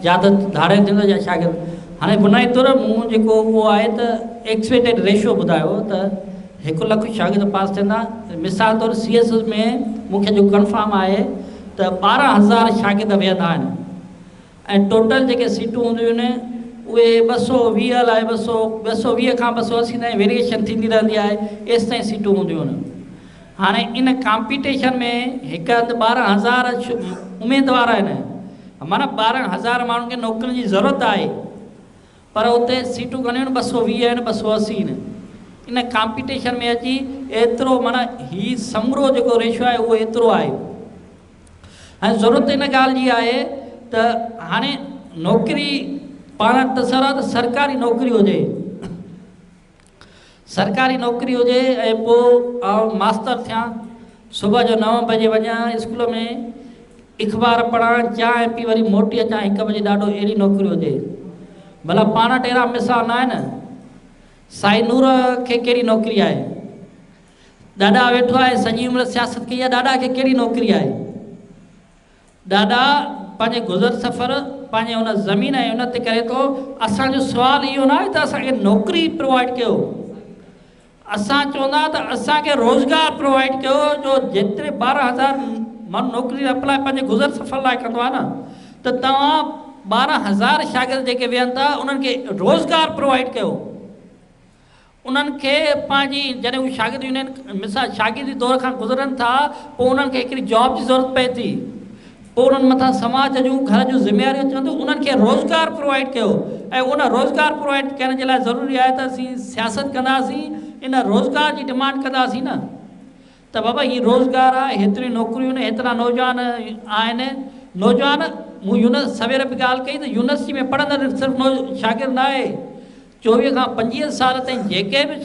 يا ته ڌاڙيل ٿيندو يا شاگرد. هاڻي بنيادي طور مون جيڪو اهو آهي ته ايڪسپيڪٽيڊ ريشو ٻڌايو ته هڪ لک شاگرد پاس ٿيندا. مثال طور سي ايس ايس ۾ مون کي جو ڪنفرم آهي ته 12000 شاگرد ويهندا آهن ۽ ٽوٽل جيڪي سيٽون هونديون آهن اهي 220 لاء 220 کان 280 تائين ويريئيشن ٿيندي رهندي آهي، ايستائين سيٽون هونديون آهن. هاڻي ان ڪامپيٽيشن ۾ هڪ هنڌ 12000 اميدوار آهن، معنيٰ 12000 ماڻهن کي نوڪرين جي ضرورت آهي، پر اتي سيٽون گهڻيون آهن، 220 آهن، 280 آهن. ان ڪامپيٽيشن ۾ اچي ايترو معنيٰ هي سمورو جيڪو ريشو آهي اهو ايترو آهي. ۽ ضرورت ان ڳالهه جي آهي ته هاڻي نوڪري پاڻ تصور آهي ته سرڪاري نوڪري هجي، سرڪاري نوڪري هجي ۽ پوء آئون ماستر ٿيان، صبح جو 9 بجي وڃان اسڪول ۾ اخبار پڙهان، چانهه پي وري موٽي اچان 1 بجي، ڏاڍو اهڙي نوڪري هجي. ڀلا پاڻ وٽ اهڙا مثال نه آهن. سائين نور کي ڪهڙي نوڪري آهي؟ ڏاڏا ويٺو آهي سڄي عمر سياست ڪئي آهي، ڏاڏا کي ڪهڙي نوڪري آهي؟ ڏاڏا پنهنجي گذر سفر پنهنجي ان زمين ۽ ان تي ڪري ٿو. اسان جو سوال اهو نه آهي ته اسان کي نوڪري پرووائيڊ ڪيو، اسان چوندا ته اسان کي روزگار پرووائيڊ ڪيو، جو جيتري 12000 ماڻهو نوڪري لاء اپلاء پنهنجي گذر سفر لاء ڪندو آهي نه، ته توهان 12000 شاگرد جيڪي ويهن ٿا انهن کي روزگار پرووائيڊ ڪيو. انهن کي پنهنجي جڏهن هو شاگرد يونين مثال شاگردي دور کان گذرن ٿا پوء انهن کي هڪڙي جاب جي ضرورت پئي ٿي، پوء انهن مٿان سماج جون گهر جون ذميواريون اچن ٿيون، انهن کي روزگار پرووائيڊ ڪيو ۽ ان روزگار پرووائيڊ ڪرڻ جي لاء ضروري آهي ته اسين سياست ڪنداسين، ان روزگار جي ڊمانڊ ڪنداسين نه ته بابا هي روزگار آهي، هيتريون نوڪريون آهن، هيترا نوجوان آهن، نوجوان مون يونس سوير به ڳالهه ڪئي ته يونيورسٽي ۾ پڙهندڙ صرف شاگرد نه آهي، 24 کان 25 سال تائين جيڪي به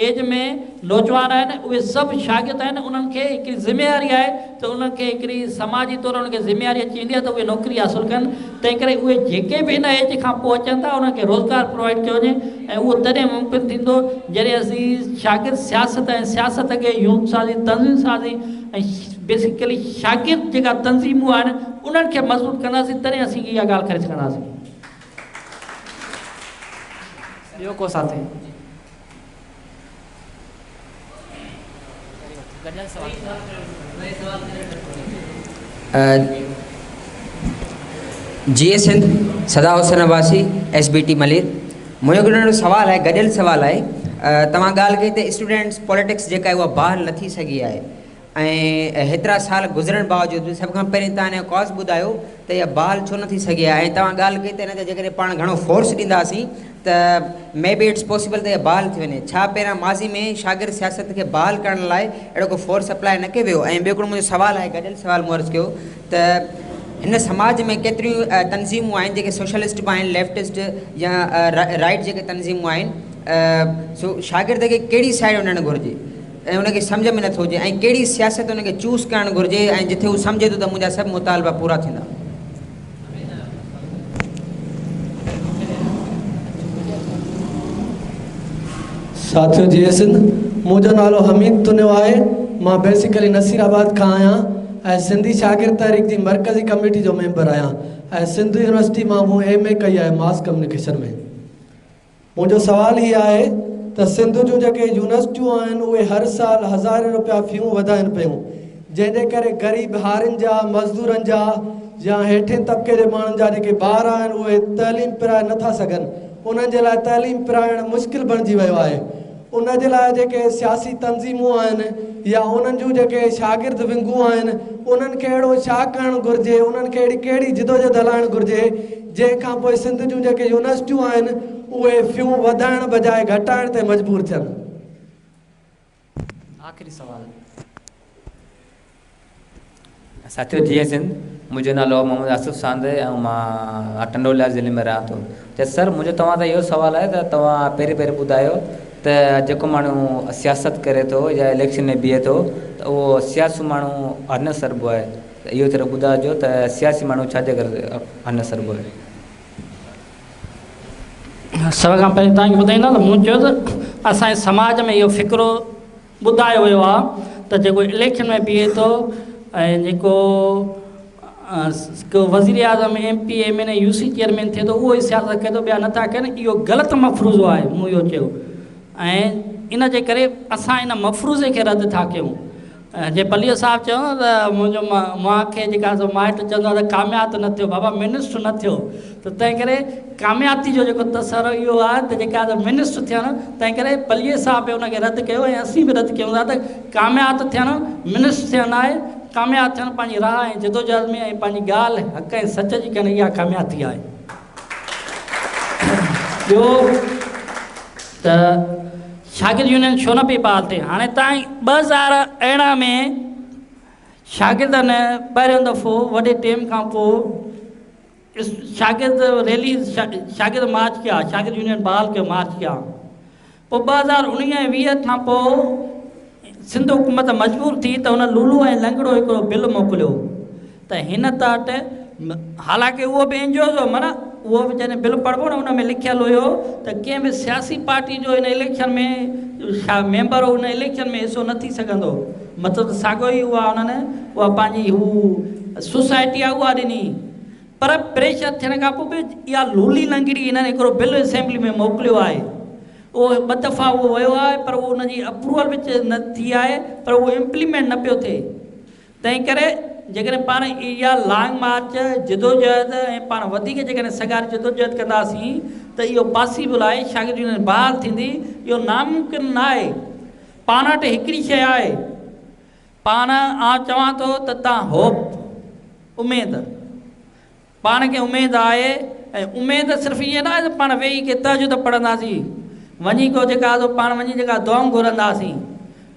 ايج ۾ نوجوان آهن اهي سڀ شاگرد آهن، انهن کي هڪڙي ذميواري آهي ته انهن کي هڪڙي سماجي طور انهن کي ذميواري اچي ويندي آهي ته اهي نوڪري حاصل ڪن، تنهن ڪري اهي جيڪي به ان ايج کان پوء اچن ٿا انهن کي روزگار پرووائيڊ ڪيو وڃي ۽ اهو تڏهن ممڪن ٿيندو جڏهن اسين شاگرد سياست ۽ سياست کي يونٽ سازي، تنظيم سازي ۽ بيسيڪلي شاگرد جيڪا تنظيمون آهن انهن کي مضبوط ڪنداسين تڏهن اسين اها ڳالهه ڪري سگهنداسين. ٻيو ڪو ساٿي؟ Jeay Sindh, Sada Hussain Abbasi, S B T Malir. منهنجو هڪڙو ننڍڙو سوال آهي، گڏيل سوال آهي. توهان ڳالهه ڪئي ته اسٽوڊنٽس پاليٽڪس جيڪا آهي اها بحال نه ٿي سگهي آهي ۽ هيترا سال گذرڻ باوجود به سڀ کان پهرين توهان ان جو ڪاز ٻڌايو ته اها بحال ڇو نه ٿي سگهي آهي ۽ توهان ڳالهه ڪئي ته ان تي جيڪڏهن پاڻ گهڻو فورس ڏينداسين ته مي بي it's possible ته اها بحال ٿي وڃي. ڇا پهريان ماضي ۾ شاگرد سياست کي بحال ڪرڻ لاء اهڙو ڪو فورس اپلاء نه ڪيو ويو؟ ۽ ٻيو هڪڙو منهنجو سوال آهي، گڏيل سوال مون عرض ڪيو ته هن سماج ۾ ڪيتريون تنظيمون آهن جيڪي سوشلسٽ به آهن، ليفٽسٽ يا رائيٽ جيڪي تنظيمون آهن، سو شاگرد کي ڪهڙي سائيڊ وڃڻ گهرجي ۽ ان کي سمجهه ۾ نٿو اچي ۽ ڪهڙي سياست ان کي چوز ڪرڻ گهرجي ۽ جتي هو سمجهي ٿو ته منهنجا سڀ مطالبا پورا ٿيندا. ساٿيو جيئي سنڌ، منهنجو نالو حميد تنيو آهي، مان بيسيڪلي نصير آباد کان آهيان ۽ سنڌي شاگرد تحريڪ جي مرڪزي ڪميٽي جو ميمبر آهيان ۽ سنڌ يونيورسٽي مان مون ايم اي ڪئي آهي ماس ڪميونيڪيشن ۾. منهنجو سوال هي آهي ته سنڌ جون جيڪي يونيورسٽيون آهن اهي هر سال هزارين روپيا فيون وڌائين پيون جنهن جي ڪري غريب هارين جا، مزدورن جا يا هيٺين طبقي جي ماڻهن جا جيڪي ٻار آهن اهي تعليم پرائي نه ٿا سگهن انهن جي لاء تعليم پرائڻ مشڪل بڻجي ويو آهي ان جي لاء جيڪي سياسي تنظيمون آهن يا انهن جون جيڪي شاگرد ونگون آهن انهن کي اهڙو ڇا ڪرڻ گهرجي انهن کي اهڙي ڪهڙي جدوجهد هلائڻ گهرجي جنهن کان پوء سنڌ جون جيڪي يونيورسٽيون آهن اهي فيون وڌائڻ بجاء گهٽائڻ تي مجبور ٿين. آخري سوال. ساٿيو جيئي سنڌ، منهنجو نالو محمد آصف ساند آهي ۽ مان ٽنڊو الهيار ضلعي ۾ رهان ٿو. ته سر منهنجو توهان سان اهو سوال آهي ته توهان پهرين پهرين ٻڌايو ته جيڪو ماڻهو سياست ڪري ٿو يا اليڪشن ۾ بيهي ٿو ته اهو سياسي ماڻهو هر نه سڏبو آهي ته اهو ٿورو ٻڌائجو ته سياسي ماڻهو ڇا جي ڪري هر نه سڏبو آهي. سڀ کان پهرين توهان کي ٻڌائيندان ته مون چيو ته اسان جي سماج ۾ اهو فڪرو ٻڌايو ويو آهي ته جيڪو اليڪشن ۾ بيهي ٿو ۽ جيڪو ڪو وزير اعظم M P M N A U C chairman ٿئي ٿو اهو ئي سياست ڪري ٿو ٻيا نٿا ڪن اهو غلط مفروضو آهي مون اهو چيو ۽ ان جي ڪري اسان ان مفروضي کي رد ٿا ڪيون جي پليجو صاحب چيو نه ته منهنجو مان کي جيڪا سو مائٽ چوندو آهي ته ڪامياب نه ٿيو بابا منسٽر نه ٿيو ته تنهن ڪري ڪاميابي جو جيڪو تصور اهو آهي ته جيڪا ته منسٽر ٿيڻ تنهن ڪري پليجي صاحب به ان کي رد ڪيو ۽ اسين به رد ڪيون ٿا ته ڪامياب ٿيڻ منسٽر ٿيڻ نه آهي ڪامياب ٿيڻ پنهنجي راهه ۽ جدوجهد ۾ ۽ پنهنجي ڳالهه حق ۽ سچ جي ڪرڻ اها ڪاميابي آهي. ٻيو ته شاگرد يونين ڇو نه پئي بحال ٿئي؟ هاڻي تائين 2018 ۾ شاگردن پهريون دفعو وڏي ٽيم کان پوء شاگرد ريلي شاگرد مارچ ڪيا شاگرد يونين بحال ڪيو مارچ ڪيا پوء 2019 ۽ 20 کان پوء سنڌ حڪومت مجبور ٿي ته هن لولو ۽ لنگڙو هڪڙو بل موڪليو ته هن تحت حالانڪه اهو به اين جي اوز هو معنيٰ اهو به جڏهن بل پڙهبو نه ان ۾ لکيل هيو ته ڪنهن به سياسي پارٽي جو هن اليڪشن ۾ ميمبر هن اليڪشن ۾ حصو نه ٿي سگهندو مطلب ته ساڳيو ئي اها انهن اها پنهنجي هو سوسائٽي آهي اها ڏني پر پريشر ٿيڻ کان پوء به اها لولي لنگڙي هنن هڪڙو بل اسيمبلي ۾ موڪليو آهي اهو ٻه دفعا اهو ويو آهي پر اهو ان جي اپروول به نه ٿي آهي پر اهو امپليمينٽ نه پيو ٿئي تنهن ڪري جيڪڏهن پاڻ اها لانگ مارچ جدوجهد ۽ پاڻ وڌيڪ جيڪڏهن سگهاري جدوجهد ڪنداسين ته اهو پاسيبل آهي شاگرد يونين بحال ٿيندي اهو ناممڪن نه آهي پاڻ وٽ هڪڙي شيء آهي پاڻ آئون چوان ٿو ته تان هوپ، اميد، پاڻ کي اميد آهي ۽ اميد صرف ائين نه آهي ته پاڻ ويهي ڪي تهجد پڙهنداسين، وڃي ڪو جيڪا سو پاڻ وڃي جيڪا دعائون گهرنداسين،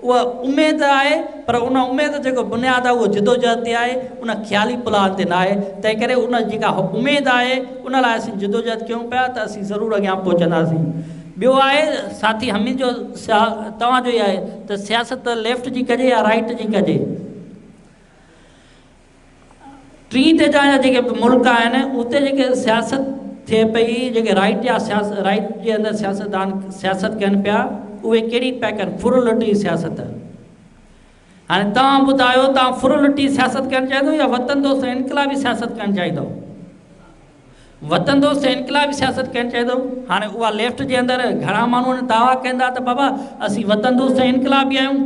اها اميد آهي پر ان اميد جو جيڪو بنياد آهي اهو جدوجهد تي آهي، ان خيالي پلاند تي نه آهي، تنهن ڪري ان جيڪا اميد آهي ان لاء اسين جدوجهد ڪيون پيا ته اسين ضرور اڳيان پهچنداسين. ٻيو آهي ساٿي حميد جو توهان جو ئي آهي ته سياست ليفٽ جي ڪجي يا رائيٽ جي ڪجي. ٽين درجي جا جيڪي ملڪ آهن اتي جيڪي سياست ٿئي پئي جيڪي رائيٽ جا رائيٽ جي اندر سياستدان سياست ڪن پيا اهي ڪهڙي پيا ڪن ڦر لٽ جي سياست. هاڻي توهان ٻڌايو توهان ڦر لٽي سياست ڪرڻ چاهيندو يا وطن دوست ۽ انقلابي سياست ڪرڻ چاهيندو؟ وطن دوست ۽ انقلابي سياست ڪرڻ چاهيندو؟ هاڻي اها ليفٽ جي اندر گهڻا ماڻهو ان دعويٰ ڪندا ته بابا اسين وطن دوست ۽ انقلابي آهيون.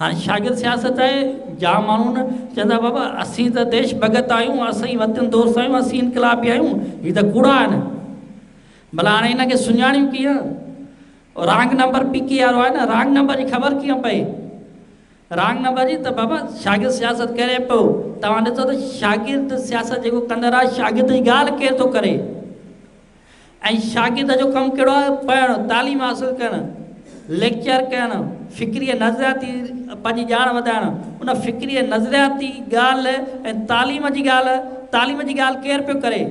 هاڻي شاگرد سياست آهي جام ماڻهو نه چوندا بابا اسين ته ديش ڀڳت آهيون اسين وطن دوست آهيون اسين انقلابي آهيون هي ته ڪوڙا آهن. ڀلا هاڻي ان کي سڃاڻيون ڪيئن؟ رانگ نمبر پي ڪي وارو آهي نه رانگ نمبر جي خبر ڪيئن پئي؟ رانگ نمبر جي ته بابا شاگرد سياست ڪري پيو توهان ڏسو ته شاگرد سياست جيڪو ڪندڙ آهي شاگرد جي ڳالهه ڪير ٿو ڪري ۽ شاگرد جو ڪم ڪهڙو آهي پڙهڻ تعليم حاصل ڪرڻ ليڪچر ڪرڻ فڪري ۽ نظرياتي پنهنجي ڄاڻ وڌائڻ ان فڪري ۽ نظرياتي ڳالهه ۽ تعليم جي ڳالهه تعليم جي ڳالهه ڪير پيو ڪري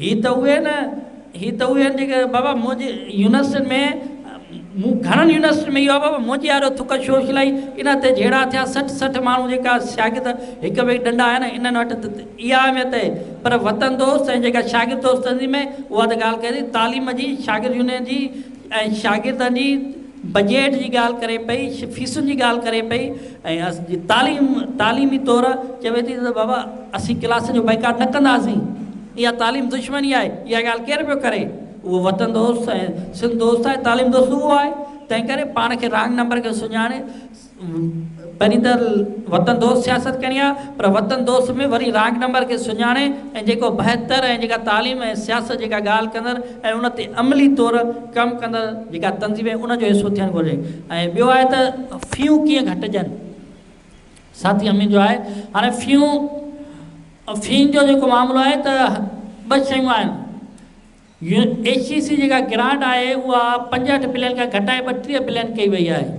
هي ته اهي نه هي ته اهي آهن جيڪي بابا منهنجي يونيورسٽين ۾ مون گهڻن يونيورسٽين ۾ اهو آهي بابا منهنجي آڏو ٿڪ شوش لائي ان تي جهيڙا ٿيا 60 60 ماڻهو جيڪا شاگرد هڪ ٻئي ڏنڊا آهن انهن وٽ ته اها اهميت آهي پر وطن دوست ۽ جيڪا شاگرد دوست تنظيم آهي اها ته ڳالهه ڪري ٿي تعليم جي شاگرد يونين جي ۽ شاگردن جي بجيٽ جي ڳالهه ڪري پئي فيسن جي ڳالهه ڪري پئي ۽ تعليم تعليمي طور چوي ٿي ته بابا اسين ڪلاسن جو بائيڪاٽ نه ڪنداسين اها تعليم دشمني آهي اها ڳالهه ڪير پيو ڪري اهو وطن دوست ۽ سنڌ دوست آهي تعليم دوست اهو آهي تنهن ڪري پاڻ کي رانگ نمبر کي سڃاڻي پهرين ته وطن دوست سياست ڪرڻي آهي پر وطن دوست ۾ وري رانگ نمبر کي سڃاڻي ۽ جيڪو بهتر ۽ جيڪا تعليم ۽ سياست جيڪا ڳالهه ڪندڙ ۽ ان تي عملي طور ڪم ڪندڙ جيڪا تنظيم آهي ان جو حصو ٿيڻ گهرجي ۽ ٻيو آهي ته فيون ڪيئن گهٽجن ساٿي امين جو آهي هاڻي فيون فين جو جيڪو معاملو آهي ته ٻه شيون آهن ايڇ اي سي جيڪا گرانٽ آهي اها 65 بلين کان گهٽائي 32 بلين ڪئي وئي آهي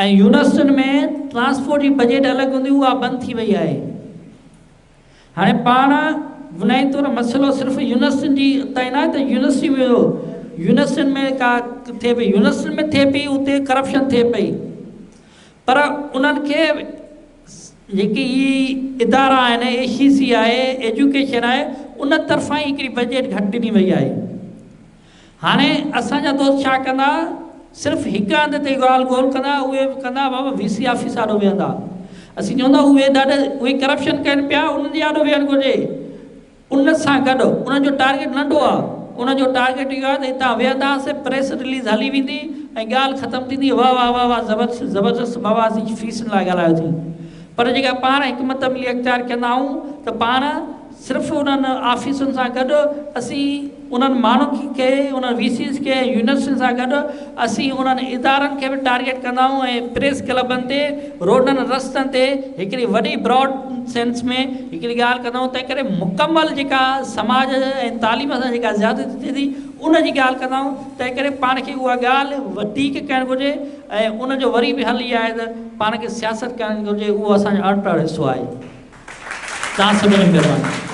۽ يونيورسٽين ۾ ٽرانسپورٽ جي بجيٽ الڳ هوندي اها بند ٿي وئي آهي هاڻي پاڻ بنيادي طور مسئلو صرف يونيورسٽين جي تائين نه آهي ته يونيورسٽي ۾ يونيورسٽين ۾ ڪا ٿئي پئي يونيورسٽين ۾ ٿئي پئي اتي ڪرپشن ٿئي پئي. پر انهن کي جيڪي هي ادارا آهن، اي سي سي آهي، ايجوڪيشن آهي، ان طرفان ئي هڪڙي بجيٽ گهٽ ڏني وئي آهي. هاڻي اسان جا دوست ڇا ڪندا، صرف هڪ هنڌ تي ڳالهه ٻولهه ڪندا، اهي به ڪندا بابا وي سي آفيس آڏو ويهندا. اسين چوندا اهي ڏاڍا اهي ڪرپشن ڪن پيا، انهن جي آڏو ويهڻ گهرجي. ان سان گڏ انهن جو ٽارگيٽ ننڍو آهي، انهن جو ٽارگيٽ اهو آهي ته هتان ويهنداسين، پريس رليز هلي ويندي ۽ ڳالهه ختم ٿيندي، واه واه واه واه زبردست زبردست بابا اسين فيسن لاء ڳالهايوسين. پر جيڪا پاڻ حڪمت عملي اختيار ڪندا آهيون ته پاڻ صرف انهن آفيسن سان گڏ اسين انهن ماڻهن کي، انهن وي سيز کي ۽ يونيورسٽين سان گڏ اسين انهن ادارن کي به ٽارگيٽ ڪندا آهيون ۽ پريس ڪلبن تي، روڊن رستن تي هڪڙي وڏي براڊ سينس ۾ هڪڙي ڳالهه ڪندا آهيون. تنهن ڪري مڪمل جيڪا سماج ۽ تعليم سان جيڪا زيادتي ٿئي ٿي ان جي ڳالهه ڪندا آهيون. تنهن ڪري پاڻ کي اها ڳالهه وڌيڪ ڪرڻ گهرجي ۽ ان جو وري به حل اهو آهي ته پاڻ کي سياست ڪرڻ گهرجي، اهو اسان جو اڻٽر حصو آهي. توهان سڀني جي مهرباني.